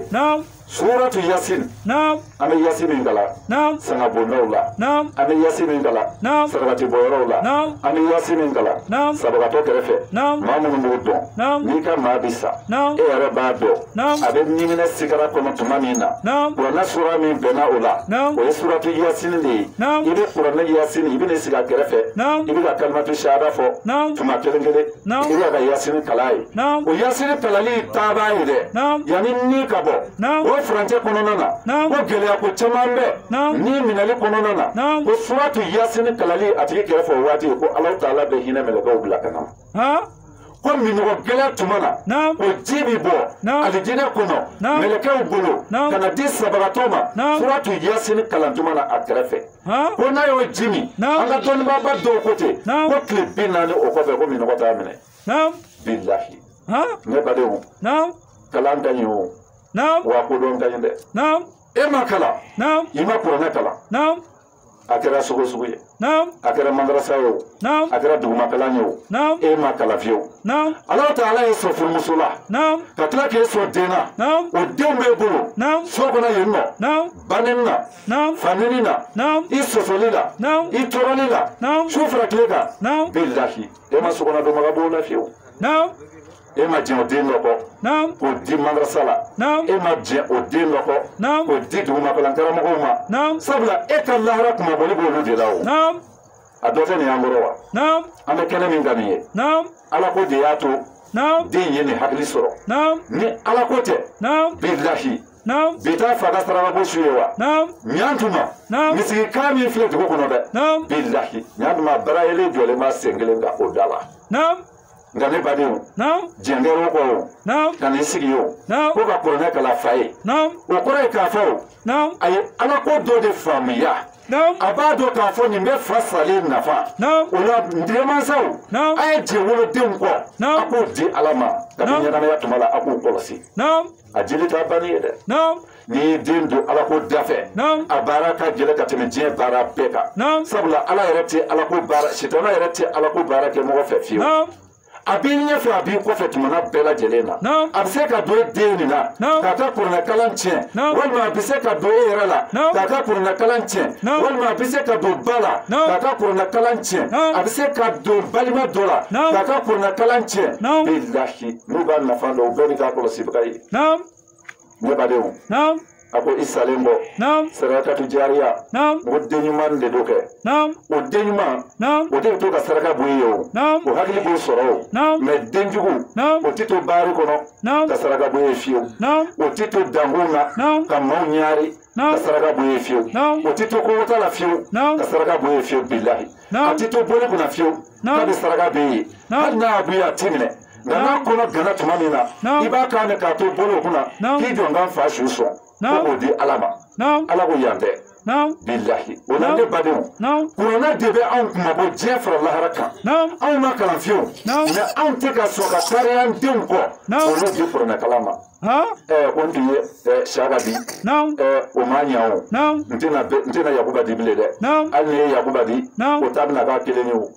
Suratu Yasin. An bɛ Yasin min kalan sangabondaw la, an bɛ Yasin min kalan sarakati bɔyɔrɔw la, an bɛ Yasin min kalan sabagatɔ kɛrɛfɛ. Maa minnu b'o dɔn, n'i ka maa bi sa, e yɛrɛ b'a dɔn a bɛ niminɛ sigara kɔnɔ tuma min na, kuranɛ sura min bɛnna o la, o ye suratu Yasin de ye. I bɛ kuranɛ Yasin, i bɛ n'i sigi a kɛrɛfɛ, i bɛ ka kalimatu shahada fɔ tuma kelen kelen, i bɛ ka Yasin kalan ye. O Yasin kalali taabaa ye dɛ, yanni ni ka bɔ o furancɛ kɔnɔna na, ko gɛlɛya ko caman bɛ ni minɛli kɔnɔna na, ko suratu Yasin kalali a tigi kɛrɛfɛ o waati, ko Alahu taala bɛ hinɛ mɛlɛkɛw bila ka na. Ko minɔgɔ gɛlɛya tuma na, o ji bi bɔ alijinɛ kɔnɔ mɛlɛkɛw bolo ka na di sabagatɔ ma suratu Yasin kalan tuma na a kɛrɛfɛ. Ko n'a y'o ji min, an ka dɔnnibaaba dɔw ko ten, ko tile 40 o kɔfɛ ko minɔgɔ t'a minɛ. Bilahi. Ne badenw, kalan ka ɲi o. Wa kodɔn ka ɲi dɛ. E ma kalan, i ma kuranɛ kalan, a kɛra sugu sugu ye, a kɛra madarasa ye o, a kɛra dugumakalan ye o, e ma kalan fiyewu. Alahu taala ye sɔn furumuso la, ka tila k'e sɔn den na, o denw b'e bolo so kɔnɔ yen nɔ, baneni na, faneni na, i sɔsɔli la, i tɔɔrɔli la, su fara tile kan. Bilahi, e ma sokɔnɔ donbaga b'o la fiyewu. E ma jɛn o den dɔ kɔ k'o di madarasa la, e ma jɛn o den dɔ kɔ k'o di dugumakalan karamɔgɔw ma, sabula e ka lahara kunmabɔli b'olu de la o. A dɔ tɛ nin y'an kɔrɔ wa? An bɛ kɛnɛ min kan nin ye, Ala ko de y'a to den ye nin hakili sɔrɔ. Ni Ala ko tɛ, bilahi, bi t'a fa ka saraka su ye wa? Ɲan tuma misigikan min filɛ dugu kɔnɔ dɛ, bilahi, ɲan tuma barayelen jɔlen b'a sen kelen kan o da la. Nka ne badenw, jɛn kɛra o kɔ o, ka n'i sigi o, ko ka kuranɛ kalan fa ye, o kɔrɔ ye k'a fɔ o, a ye Ala ko dɔ de faamuya. A b'a dɔn k'a fɔ nin bɛ fa salen nafa. O la denmansaw, a ye jɛn wolodenw kɔ, a k'o di Ala ma kabini ɲɛnamaya tuma la, a k'o kɔlɔsi. A jeli t'a banni ye dɛ. N'i y'i den don Ala ko da fɛ, a baara ka gɛlɛn ka tɛmɛ diɲɛ baara bɛɛ kan. Sabula Ala yɛrɛ tɛ Ala ko baara, sitana yɛrɛ tɛ Ala ko baara kɛ mɔgɔ fɛ fiyewu. A b'i ɲɛfɛ, a b'i kɔfɛ tumana bɛɛ lajɛlen na. A bɛ se ka don e den nin na k'a ka kuranɛkalan tiɲɛ, walima a bɛ se ka don e yɛrɛ la k'a ka kuranɛkalan tiɲɛ, walima a bɛ se ka don ba la k'a ka kuranɛkalan tiɲɛ, a bɛ se ka don balima dɔ la k'a ka kuranɛkalan tiɲɛ. Bilahi, n'u b'a nafa dɔn, u bɛɛ bɛ k'a kɔlɔsibaga ye. Ne badenw, a ko i salen bɔ sarakatu jariya, o den ɲuman de do kɛ. O den ɲuman, o de bɛ to ka saraka bɔ i ye o, o hakili b'o sɔrɔ o. Mɛ den jugu, o tɛ to baari kɔnɔ ka saraka bɔ i ye fiyewu, o tɛ to dankun na ka maaw ɲaari ka saraka bɔ i ye fiyewu, o tɛ to kogota la fiyewu ka saraka bɔ i ye fiyewu. Bilahi, a tɛ to boli kunna fiyewu k'a bɛ saraka bɔ i ye. Hali n'a y'a bɔ i ye, a t'i minɛ. Nka n'a kɔnɔ gana tuma min na, i b'a k'a minɛ k'a to bolo kunna k'i jɔ n ka n fa su sɔn, ko k'o di Ala ma. Ala ko yan tɛ. Bilahi, o la ne badenw, kuranɛ de bɛ anw kunmabɔ diɲɛ fara lahara kan. Anw ma kalan fiyewu, mɛ anw tɛ ka sɔn ka kariya an denw kɔ olu di kuranɛkalan ma. Ko n tun ye Saka di, o ma ɲa o, n tɛna Yakuba di bilen dɛ. Hali ni ye Yakuba di, o ta bɛna k'a kelen ye o.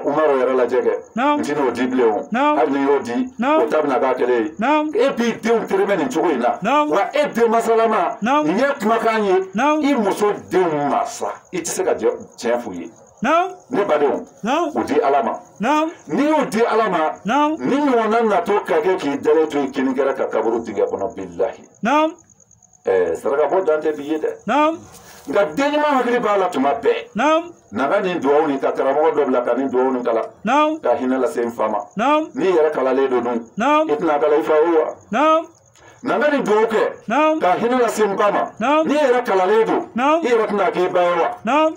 Umaru yɛrɛ lajɛ kɛ, n tɛna o di bilen o. Hali ni y'o di, o ta bɛna k'a kelen ye. E b'i denw tɛrɛmɛ nin cogo in na, wa e denmasalama, nin ye kumakan ye, i muso denw ma sa, i tɛ se ka tiɲɛ f'u ye. Ne badenw, o di Ala ma. N'i y'o di Ala ma, ni ɲɔgɔnna natɔ ka kɛ k'i dalen to i kini kɛra ka kaburu dingɛ kɔnɔ, bilahi. Saraka bɔ dan tɛ bi ye dɛ. Nka den ɲuman hakili b'a la tuma bɛɛ. Na ka nin duwawu nin ka karamɔgɔ dɔ bila ka nin duwawu nin kalan. Ka hinɛ lase n fa ma. N'i yɛrɛ kalalen don dun. I tɛna kala i fa ye wa. Na ka nin duwawu kɛ. Ka hinɛ lase n ba ma. N'i yɛrɛ kalalen don. I yɛrɛ tɛna k'i ba ye wa.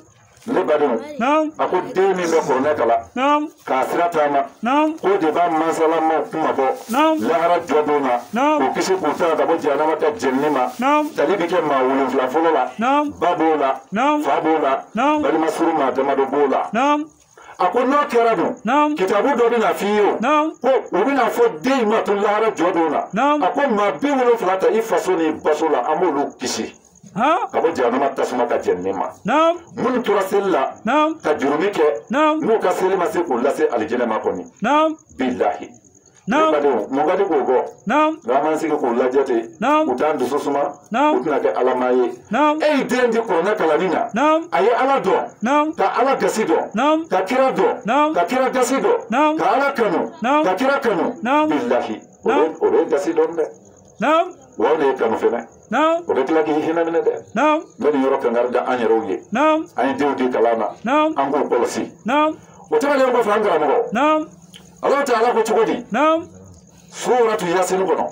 Ne badenw. A ko den min bɛ kuranɛ kalan. K'a sira taama. K'o de b'a mansalamaw kuma bɔ. Lahara jɔ don na. K'o kisi k'u tanga ka bɔ jahanama ka jenini ma. Tali bɛ kɛ maa 7 fɔlɔ la. Ba b'o la. Fa b'o la. Balima suru maa damadɔ b'o la. A ko n'o kɛra dun. Kitabu dɔ bɛna f'i ye o. Ko u bɛna fɔ den in ma to lahara jɔ don na. A ko maa 70 ta i faso n'i baso la an b'olu kisi. Ka bɔ jahanama tasuma ka jenini ma. Minnu tora seli la. Ka jurumi kɛ. N'u ka seli ma se k'u lase alijinɛ ma kɔni. Bilahi. Ne badenw mun ka di k'o bɔ. Nka an b'an sigi k'u lajɛ ten. U t'an dusu suma. U tɛna kɛ alama ye. E y'i den di kuranɛ kalanni na. A ye ala dɔn. Ka ala gasi dɔn. Ka kira dɔn. Ka kira gasi dɔn. Ka ala kanu. Ka kira kanu. Bilahi. O bɛ gasi dɔn dɛ. Wa o de ye kanu fɛnɛ. O bɛ tila k'i hinɛ minɛ dɛ. N bɛ nin yɔrɔ kankari da an yɛrɛw ye. An ye denw di kalan na. An k'u kɔlɔsi. O tɛmɛnen kɔfɛ an karamɔgɔ. Ala ta'ala ko cogo di. Suratu Yasin kɔnɔ.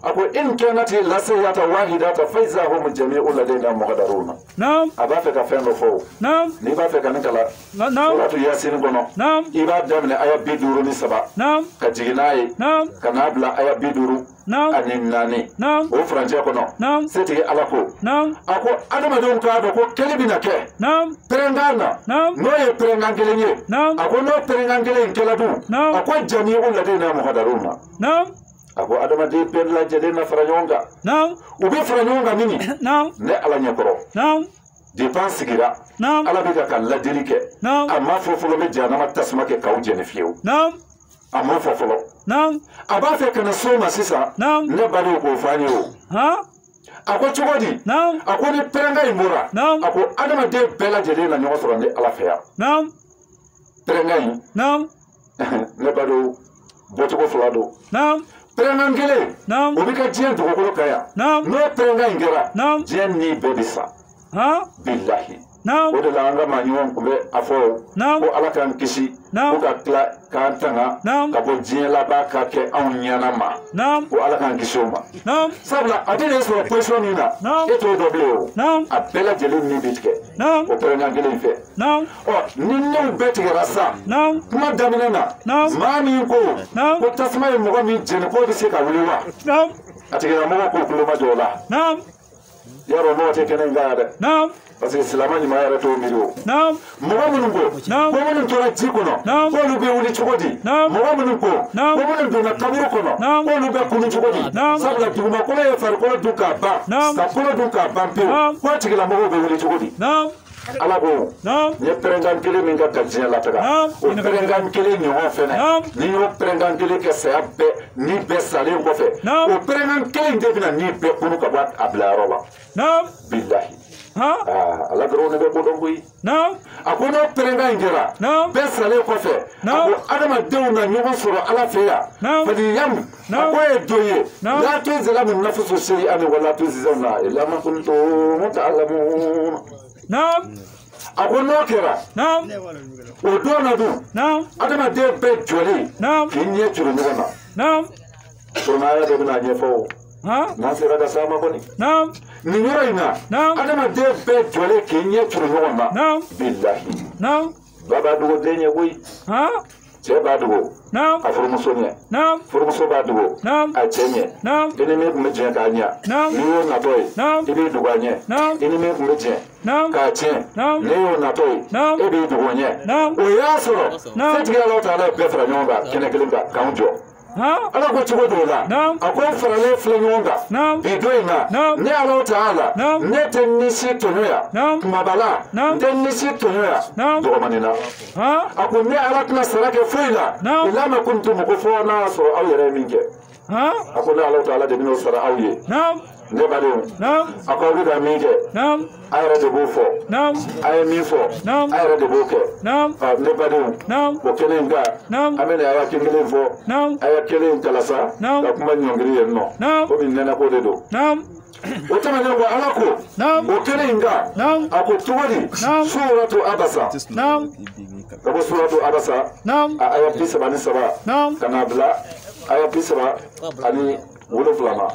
A ko in kanat lasayata wahidata fa hum jami'u ladayna muhdaruna. A b'a fɛ ka fɛn dɔ fɔ o. N'i b'a fɛ ka nin kalan. Suratu Yasin kɔnɔ. I b'a daminɛ aya 53. Ka jigin n'a ye. Ka n'a bila aya 54. O furancɛ kɔnɔ. Setigi Ala ko. A ko adamadenw k'a dɔn ko kɛli bɛna kɛ. Pɛrɛnkan na. N'o ye pɛrɛnkan kelen ye. A ko n'o pɛrɛnkan kelen in kɛla dun. A ko jami'u ladayna muhdaruna. A ko adamaden bɛɛ lajɛlen na fara ɲɔgɔn kan. U bɛ fara ɲɔgɔn kan min? Ne Ala ɲɛkɔrɔ. Depuis an sigira. Ala bɛ ka ladili kɛ. A m'a fɔ fɔlɔ n bɛ jahanama tasuma kɛ k'aw jeni fiyewu. A m'a fɔ fɔlɔ. A b'a fɛ ka na s'o ma sisan. Ne badenw k'o fɔ an ye o. A ko cogo di? A ko ni pɛrɛnkan in bɔra. A ko adamaden bɛɛ lajɛlen na ɲɔgɔn sɔrɔ ne Ala fɛ yan. Pɛrɛnkan in. Ne badenw bɔcogo fila don. Pɛrɛnkan kelen. O bɛ kɛ diɲɛ dugukolo kan yan. N'o pɛrɛnkan in kɛra. Diɲɛ ni bɛɛ bɛ sa. Bilahi. O de la an ka maa ɲumanw tun bɛ a fɔ ko Ala k'an kisi. Ko ka tila k'an tanga. Ka bɔ diɲɛ laban ka kɛ anw ɲɛna ma. Ko Ala k'an kisi o ma. Sabula a tɛ nin sɔrɔ position min na. E t'o dɔn bilen o. A bɛɛ lajɛlen ni bɛ tigɛ. O pɛrɛnkan kelen in fɛ. Ɔ ni n'o bɛɛ tigɛra sa. Kuma daminɛ na. Maa min ko. Ko tasuma ye mɔgɔ min jeni k'o bɛ se ka wuli wa. A tigilamɔgɔ k'o tulo ma jɔ o la. Yarɔ mɔgɔ tɛ kɛnɛ in kan yan dɛ. Parce que silamɛ ɲuman yɛrɛ t'o miiri o. Mɔgɔ minnu ko. Ko minnu tora ji kɔnɔ. K'olu bɛ wuli cogo di. Mɔgɔ minnu ko. Ko minnu donna kaburu kɔnɔ. K'olu bɛ kunun cogo di. Sabula dugumakolo ye farikolo dun k'a ban. Ka kolo dun k'a ban pewu. K'o tigilamɔgɔw bɛ wuli cogo di. Ala ko. N ye pɛrɛnkan kelen min kɛ ka diɲɛ lataga. O pɛrɛnkan kelen ɲɔgɔn fɛnɛ. Ni n y'o pɛrɛnkan kelen kɛ saya bɛɛ ni bɛɛ salen kɔfɛ. O pɛrɛnkan kelen de bɛna ni bɛɛ kunu ka bɔ a bilayɔrɔ la. Bilahi. Ala dɔrɔn de bɛ ko dɔn koyi. A ko n'o pɛrɛnkan in kɛra. Bɛɛ salen kɔfɛ. A ko adamadenw na ɲɔgɔn sɔrɔ Ala fɛ yan. Faliyamu. A ko ye don ye. La tuzlamu nafsu shay'an wa la tujzauna illa ma kuntum ta'lamun. A ko n'o kɛra. O don na dun. Adamaden bɛɛ jɔlen. K'i ɲɛ turu ɲɔgɔn na. Kuranɛ dɔ bɛna ɲɛfɔ o. N'an sera ka s'a ma kɔni. Nin yɔrɔ in na. Adamaden bɛɛ jɔlen k'i ɲɛ turu ɲɔgɔn na. Bilahi. Ba b'a dogo den ye koyi. Cɛ b'a dogo. A furumuso ɲɛ. Furumuso b'a dogo. A cɛ ɲɛ. I ni min tun bɛ jɛ k'a ɲɛ. N'i y'o natɔ ye. I b'i dogo a ɲɛ. I ni min tun bɛ jɛ. K'a tiɲɛ. N'i y'o natɔ ye. E b'i dogo ɲɛ. O y'a sɔrɔ. Setigi Alahu taala ye bɛɛ fara ɲɔgɔn kan kɛnɛ kelen kan k'anw jɔ. Ala ko cogo dɔw la. A ko faralen filɛ ɲɔgɔn kan. Bi don in na. Ne Alahu taala. Ne tɛ ni si tɔɲɔ yan. Kumaba la. N tɛ ni si tɔɲɔ yan. Dɔgɔmanin na. A ko ne Ala tɛna sara kɛ foyi la. Ila ma kuntum ko fɔ n'a y'a sɔrɔ aw yɛrɛ ye min kɛ. A ko ne Alahu taala de bɛn'o sara aw ye. Ne badenw, a ko aw bɛ ka min kɛ, a yɛrɛ de b'o fɔ. A ye min fɔ, a yɛrɛ de b'o kɛ. Ne badenw, o kɛnɛ in kan, an bɛna aya kelen fɔ, aya kelen in kalasa ka kuma ɲɔngiri yen nɔ, komi nɛnɛko de don. O tɛmɛnen kɔ, Ala ko o kɛnɛ in kan, a ko cogo di? Suratu Abasa, ka bɔ suratu Abasa a aya 33 ka na bila aya 37 ma.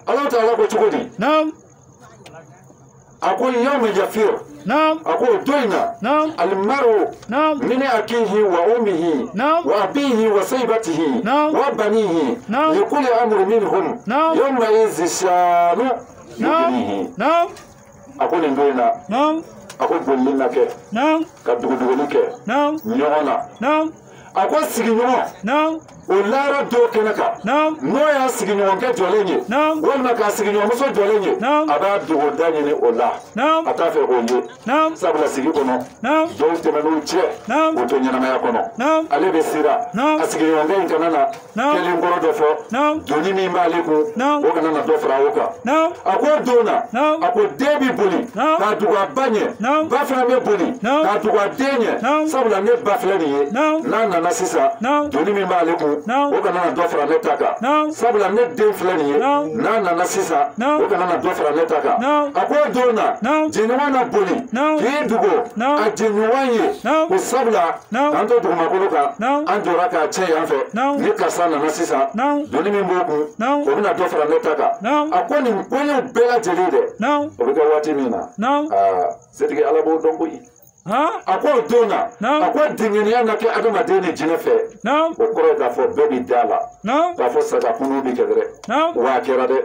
Ala taala ko cogo di? A ko yawma yafir, a ko don in na, almaru min akihi wa ummihi wa abihi wa saybatihi wa banihi likulli amrin minhum yawma idhin sha'nu yughnihi. A ko nin don in na, a ko bolili na kɛ, ka duguduguni kɛ ɲɔgɔn na. A ko sigiɲɔgɔn o lahara dɔw kɛnɛ kan, n'o y'a sigiɲɔgɔnkɛ jɔlen ye walima k'a sigiɲɔgɔnmuso jɔlen ye, a b'a dogoda ɲini o la, a t'a fɛ k'o ye, sabula sigi kɔnɔ dɔw tɛmɛn'u cɛ o to ɲɛnamaya kɔnɔ. Ale bɛ siran a sigiɲɔgɔnkɛ in kana na kɛlen kɔrɔ dɔ fɔ, doni min b'ale kun o kana na dɔ fara o kan. A ko don na, a ko den bɛ boli k'a tugu a ba ɲɛ, ba fana bɛ boli k'a tugu a den ɲɛ, sabula ne ba filɛ nin ye, n'a nana sisan doni min b'ale kun o kana na dɔ fara ne ta kan, sabula ne den filɛ nin ye, n'a nana sisan o kana na dɔ fara ne ta kan. A ko don na, jɛɲɔgɔn na boli k'i dogo a jɛɲɔgɔn ye, ko sabula k'an to dugumakolo kan, an jɔra k'a cɛ yan fɛ, ni karisa nana sisan doni min b'o kun o bɛna dɔ fara ne ta kan. A ko nin koɲɛw bɛɛ lajɛlen dɛ, o bɛ kɛ waati min na, aa setigi Ala b'o dɔn koyi. A ko o don na, a ko dengeniya na kɛ adamaden ni jinɛ fɛ, o kɔrɔ ye k'a fɔ bɛɛ bi da la, k'a fɔ saga kunu bi kɛ dɛ, wa a kɛra dɛ,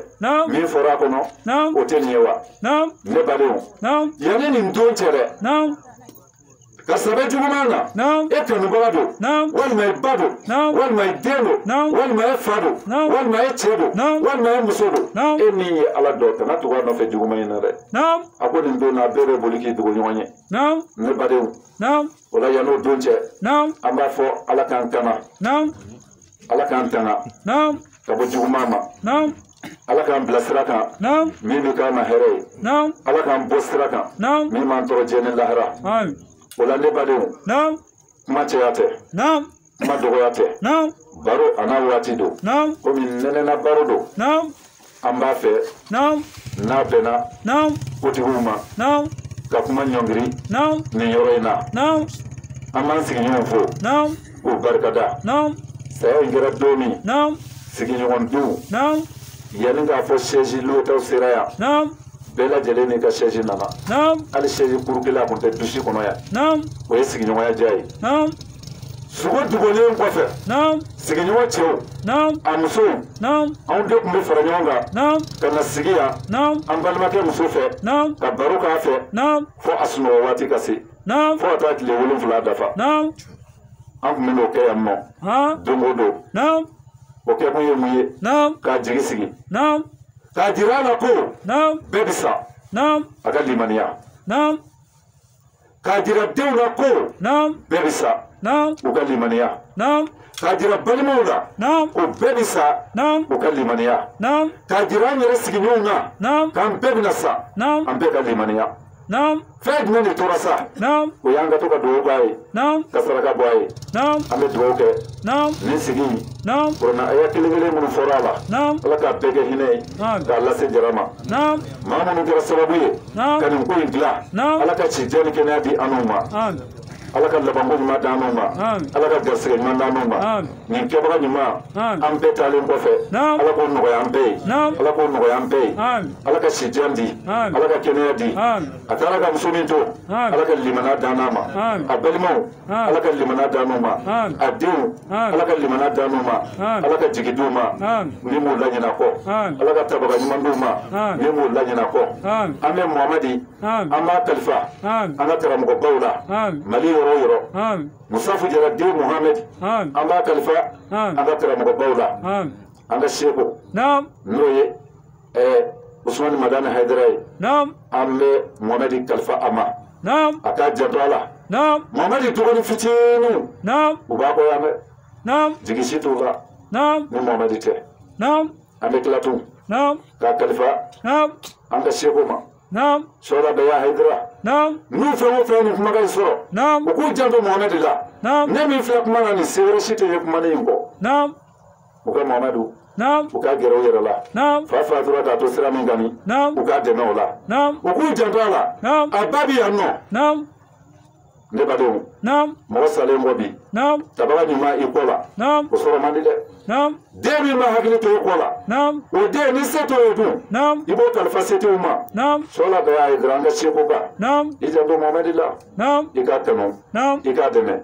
min fɔra a kɔnɔ o tɛ nin ye wa. Ne badenw, yanni nin don cɛ dɛ, ka sɛbɛn juguman na, e kanubaga don, walima i ba don, walima i den don, walima e fa don, walima e cɛ don, walima e muso don, e min ye Ala dɔn, kana tugu a nɔfɛ juguman in na dɛ. A ko nin don na, bɛɛ bɛ boli k'i dogo ɲɔgɔn ye. Ne badenw, o la yann'o don cɛ, an b'a fɔ Ala k'an kana, Ala k'an tanga ka bɔ juguman ma, Ala k'an bila sira kan min bɛ k'an ma hɛrɛ ye, Ala k'an bɔ sira kan min b'an tɔɔrɔ diɲɛ ni lahara. O la ne badenw, kuma cɛya tɛ, kuma dɔgɔya tɛ, baro a n'a waati don, komi nɛnɛna baro don, an b'a fɛ n'a bɛnna kotigiw ma ka kuma ɲɔngiri nin yɔrɔ in na. An b'an sigiɲɔgɔn fo k'u barikada. Saya in kɛra don min, sigiɲɔgɔn denw, yanni k'a fɔ sɛzi lotaw sera yan, bɛɛ lajɛlen n'i ka sɛzi nana, hali sɛzi kuru kelen a kun tɛ dusi kɔnɔ yan, o ye sigiɲɔgɔnya diya ye. Sogo dogolen kɔfɛ, sigiɲɔgɔn cɛw, a musow, anw de tun bɛ fara ɲɔgɔn kan ka na sigi yan an balimakɛ muso fɛ ka baro k'a fɛ fo a sunɔgɔ waati ka se, fo ka taa tile 7 dafa. An tun bɛ n'o kɛ yan nɔ don o don. O kɛkun ye mun ye? K'a jigi sigi, k'a jira a la ko bɛɛ bɛ sa, a ka limaniya, k'a jira denw la ko bɛɛ bɛ sa, u ka limaniya, k'a jira balimaw la ko bɛɛ bɛ sa, u ka limaniya, k'a jira an yɛrɛ sigiɲɔgɔnw na k'an bɛɛ bɛna sa, an bɛɛ ka limaniya. Fɛn jumɛn de tora sa? O y'an ka to ka dugawu k'a ye, ka saraka bɔ a ye. An bɛ dugawu kɛ nin sigi in, kuranɛ aya kelen kelen minnu fɔra a la, Ala k'a bɛɛ kɛ hinɛ ye k'a lase jara ma. Maa minnu kɛra sababu ye ka nin ko in dilan, Ala ka cijɛ ni kɛnɛya di an n'u ma, Ala ka labanko ɲuman d'an n'u ma, Ala ka garisɛgɛ ɲuman d'an n'u ma. Nin kɛbaga ɲuman, an bɛɛ taalen kɔfɛ, Ala k'o nɔgɔya an bɛɛ ye, Ala k'o nɔgɔya an bɛɛ ye, Ala ka sijan di, Ala ka kɛnɛya di. A taara ka muso min to, Ala ka limaniya d'an n'a ma, a balimaw, Ala ka limaniya d'an n'u ma, a denw, Ala ka limaniya d'an n'u ma, Ala ka jigi d'u ma min m'u laɲinɛ kɔ, Ala ka tabaga ɲuman d'u ma min m'u laɲinɛ kɔ. An bɛ Muhamadi, an b'a kalifa an ka karamɔgɔbaw la Mali yɔrɔ o yɔrɔ, Musafu Jara den Muhamadi, an b'a kalifa an ka karamɔgɔbaw la, an ka seko n'o ye Usumani Madani Hayidara ye, an bɛ Muhamadi kalifa a ma, a k'a janto a la. Muhamadi dɔgɔnin fitininw, u b'a kɔ yan dɛ, jigi si t'u la. Ni Mohamɛdi tɛ. An bɛ tila tun. K'a kalifa. An ka seko ma. Sɔla Baya Hayidara. N'u fɛn o fɛn ni kumakan in sɔrɔ. U k'u janto Mohamɛdi la. Ne min filɛ kuma na nin se wɛrɛ si tɛ ye kuma in kɔ. U ka Mohamɛdu. U ka gɛrɛ u yɛrɛ la. Fa fatura k'a to sira min kan nin. U k'a dɛmɛ o la. U k'u janto a la. A ba bɛ yan nɔ. Ne badenw. Mɔgɔ salen kɔ bi. Tabaga ɲuman i kɔ la. O sɔrɔ man di dɛ. Den min b'a hakili to i kɔ la. O den ni se t'o ye dun. I b'o kalifa setigiw ma. Sɔla Baya Hayidara an ka sekoba. I janto Mohamɛdi la. I k'a kanu. I k'a dɛmɛ.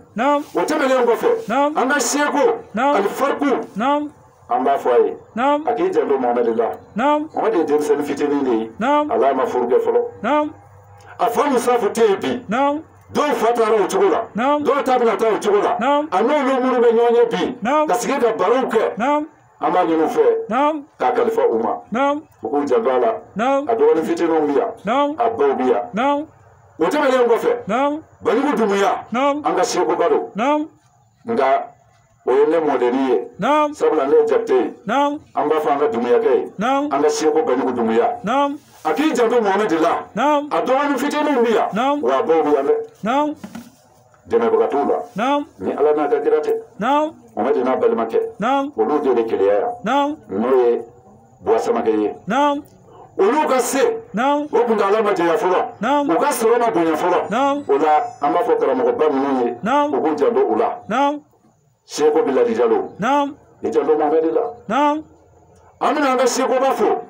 O tɛmɛnen kɔfɛ. An ka seko. Ani fariku. An b'a fɔ a ye. A k'i janto Mohamɛdi la. Mohamɛdi ye denmisɛnnin fitinin de ye. Ala ma furu kɛ fɔlɔ. A fa Musafu tɛ yen bi. Dɔw fa taara o cogo la. Dɔw ta bɛna taa o cogo la. A n'olu minnu bɛ ɲɔgɔn ye bi. Ka sigi ka barow kɛ. An b'a ɲini u fɛ. K'a kalifa u ma. U k'u janto a la. A dɔgɔnin fitininw bɛ yan. A baw bɛ yan. O tɛmɛnen kɔfɛ. Banjugu Dumuya. An ka sekoba don. Nka o ye ne mɔdenni ye. Sabula ne ye Jakite ye. An b'a fɔ an ka Dumuyakɛ ye. An ka seko Banjugu Dumuya. A k'i janto Mohamɛdi la. A dɔgɔnin fitininw bɛ yan. Wa a baw bɛ yan dɛ. Dɛmɛbaga t'u la. Ni Ala n'a ka kira tɛ. Mohamɛdi n'a balimakɛ. Olu de bɛ keleya yan. N'o ye Buwa Samakɛ ye. Olu ka se. O kuntaala ma janya fɔlɔ. U ka sɔrɔ ma bonya fɔlɔ. O la an b'a fɔ karamɔgɔba ninnu ye. U k'u janto u la. Seko Bilali Jalo. I janto Mohamɛdi la. An bɛna an ka sekoba fo.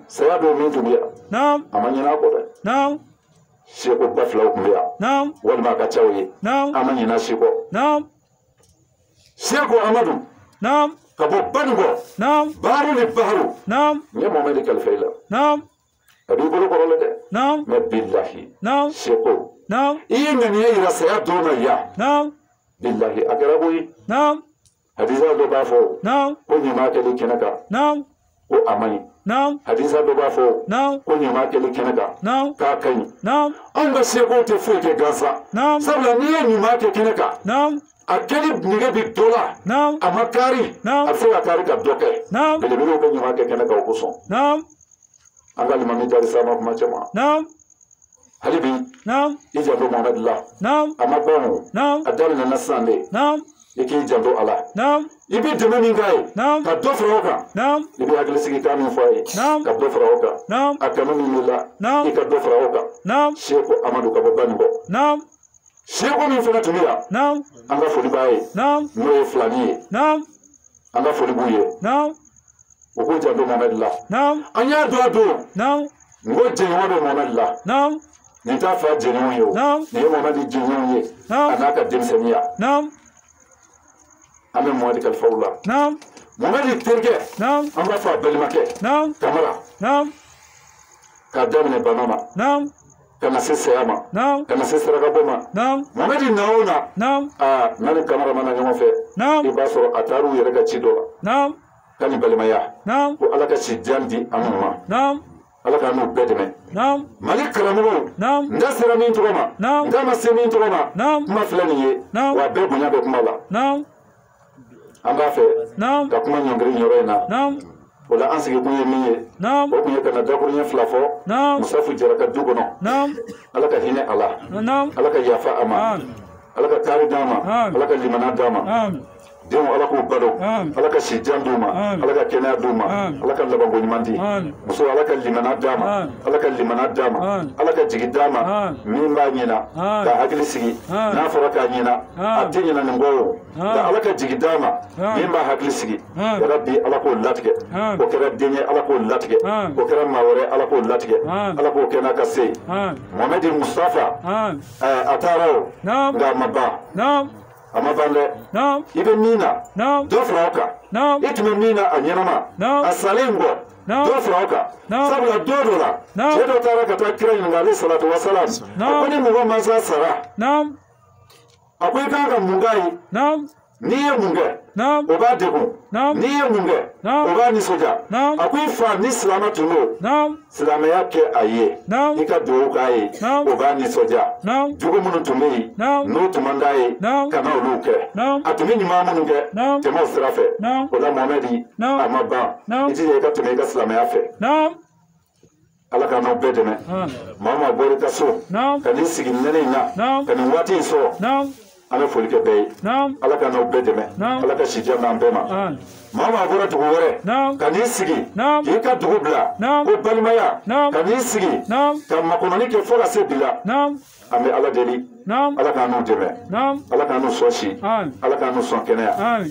Saya don min tun bɛ yan. A ma ɲinɛ a kɔ dɛ. Sekoba filaw tun bɛ yan. Walima a ka ca o ye. An ma ɲinɛ si kɔ. Seko Amadu. Ka bɔ Banikɔ. Baharu ni Baharu. N ye Mohamɛdi kalifa i la. A b'i bolo kɔrɔ la dɛ. Mɛ bilahi. Seko. I ye ŋaniya yira saya don na yan. Bilahi a kɛra koyi. Hadisa dɔ b'a fɔ. Ko ɲuman kɛli kɛnɛ kan. Ko a man ɲi. Hadisa dɔ b'a fɔ. Ko ɲuman kɛli kɛnɛ kan. K'a ka ɲi. Anw ka seko tɛ foyi kɛ gansan. Sabula n'i ye ɲuman kɛ kɛnɛ kan. A kɛli nege bɛ dɔ la. A ma kari. A bɛ se ka kari ka dɔ kɛ. Belebelew bɛ ɲuman kɛ kɛnɛ kan o kosɔn. An ka limami Darisa ma kuma caman. Hali bi. I janto Mohamɛdi la. A ma ban o. A daminɛna sisan de. I k'i janto a la. I bɛ dɛmɛ min k'a ye. Ka dɔ fara o kan. I bɛ hakili sigi kan min fɔ a ye. Ka dɔ fara o kan. A kanu min b'i la. I ka dɔ fara o kan. Seko Amadu ka bɔ Banikɔ. Seko min fana tun bɛ yan. An ka foli b'a ye. N'o ye filani ye. An ka foli b'u ye. U k'u janto Mohamɛdi la. An y'a dɔn a don. N ko jɛɲɔgɔn bɛ Mohamɛdi la. Nin t'a fa jɛɲɔgɔn ye o. Nin ye Mohamɛdi jɛɲɔgɔn ye. A n'a ka denmisɛnninya. An bɛ Mohamɛdi kalifa u la. Mohamɛdi terikɛ. An b'a fɔ a balimakɛ. Kamara. K'a daminɛ bana ma. Ka na se saya ma. Ka na se sarakabɔ ma. Mohamɛdi na o na. Aa n'a ni Kamara ma na ɲɔgɔn fɛ. I b'a sɔrɔ a taar'u yɛrɛ ka ci dɔ la. K'a ni balimaya. Ko Ala ka si jan di an ma. Ala k'an n'u bɛɛ dɛmɛ. Mali karamɔgɔw. N da sera min tɔgɔ ma. N da ma se min tɔgɔ ma. Kuma filɛ nin ye. Wa bɛɛ bonya bɛ kuma la. An b'a fɛ ka kuma ɲɔngiri nin yɔrɔ in na. O la an sigikun ye min ye. O tun ye ka na dakuruɲɛ fila fɔ. Musafu Jara ka du kɔnɔ. Ala ka hinɛ a la. Ala ka yafa a ma. Ala ka taari d'a ma. Ala ka limana d'a ma. Denw Ala k'u balo. Ala ka si jan d'u ma. Ala ka kɛnɛya d'u ma. Ala ka labanko ɲuman di. Muso Ala ka limana d'a ma. Ala ka limana d'a ma. Ala ka jigi d'a ma. Min b'a ɲina k'a hakili sigi. N'a fɔra k'a ɲina a tɛ ɲina nin kɔ o. Nka Ala ka jigi d'a ma. Min b'a hakili sigi. Yarabi Ala k'o latigɛ. O kɛra den ye Ala k'o latigɛ. O kɛra maa wɛrɛ Ala k'o latigɛ. Ala k'o kɛ n'a ka se ye. Mohamɛdi Mustafa. A taara o. Nka a ma ban. A ma ban dɛ. I bɛ min na. Dɔ fara o kan. I tun bɛ min na a ɲɛnama. A salen kɔ. Dɔ fara o kan. Sabula don dɔ la. Cɛ dɔ taara ka taa kira ɲininka ale salatu wa salam. A ko ni mɔgɔ mansa sara. A ko i kan ka mun k'a ye. N'i ye mun kɛ o b'a degun n'i ye mun kɛ o b'a nisɔndiya a ko i fa ni silamɛ tun don silamɛya kɛ a ye i ka dugawu k'a ye o b'a nisɔndiya jugu minnu tun bɛ yen n'o tun man d'a ye kana olu kɛ a tun bɛ ɲuman minnu kɛ tɛmɛ o sira fɛ o la Mohamɛdi a ma ban i jija i ka tɛmɛ i ka silamɛya fɛ ala ka n'aw bɛɛ dɛmɛ maa o maa bɔra i ka so ka n'i sigi nɛnɛ in na ka nin waati in sɔrɔ an bɛ foli kɛ bɛɛ ye ala ka n'aw bɛɛ dɛmɛ ala ka si jan d'an bɛɛ ma maa o maa bɔra dugu wɛrɛ ka n'i sigi k'i ka dugu bila ko balimaya ka n'i sigi ka makɔnɔni kɛ fo ka se bi la an bɛ ala deli ala k'an n'u dɛmɛ ala k'an n'u sɔn si ala k'an n'u sɔn kɛnɛya.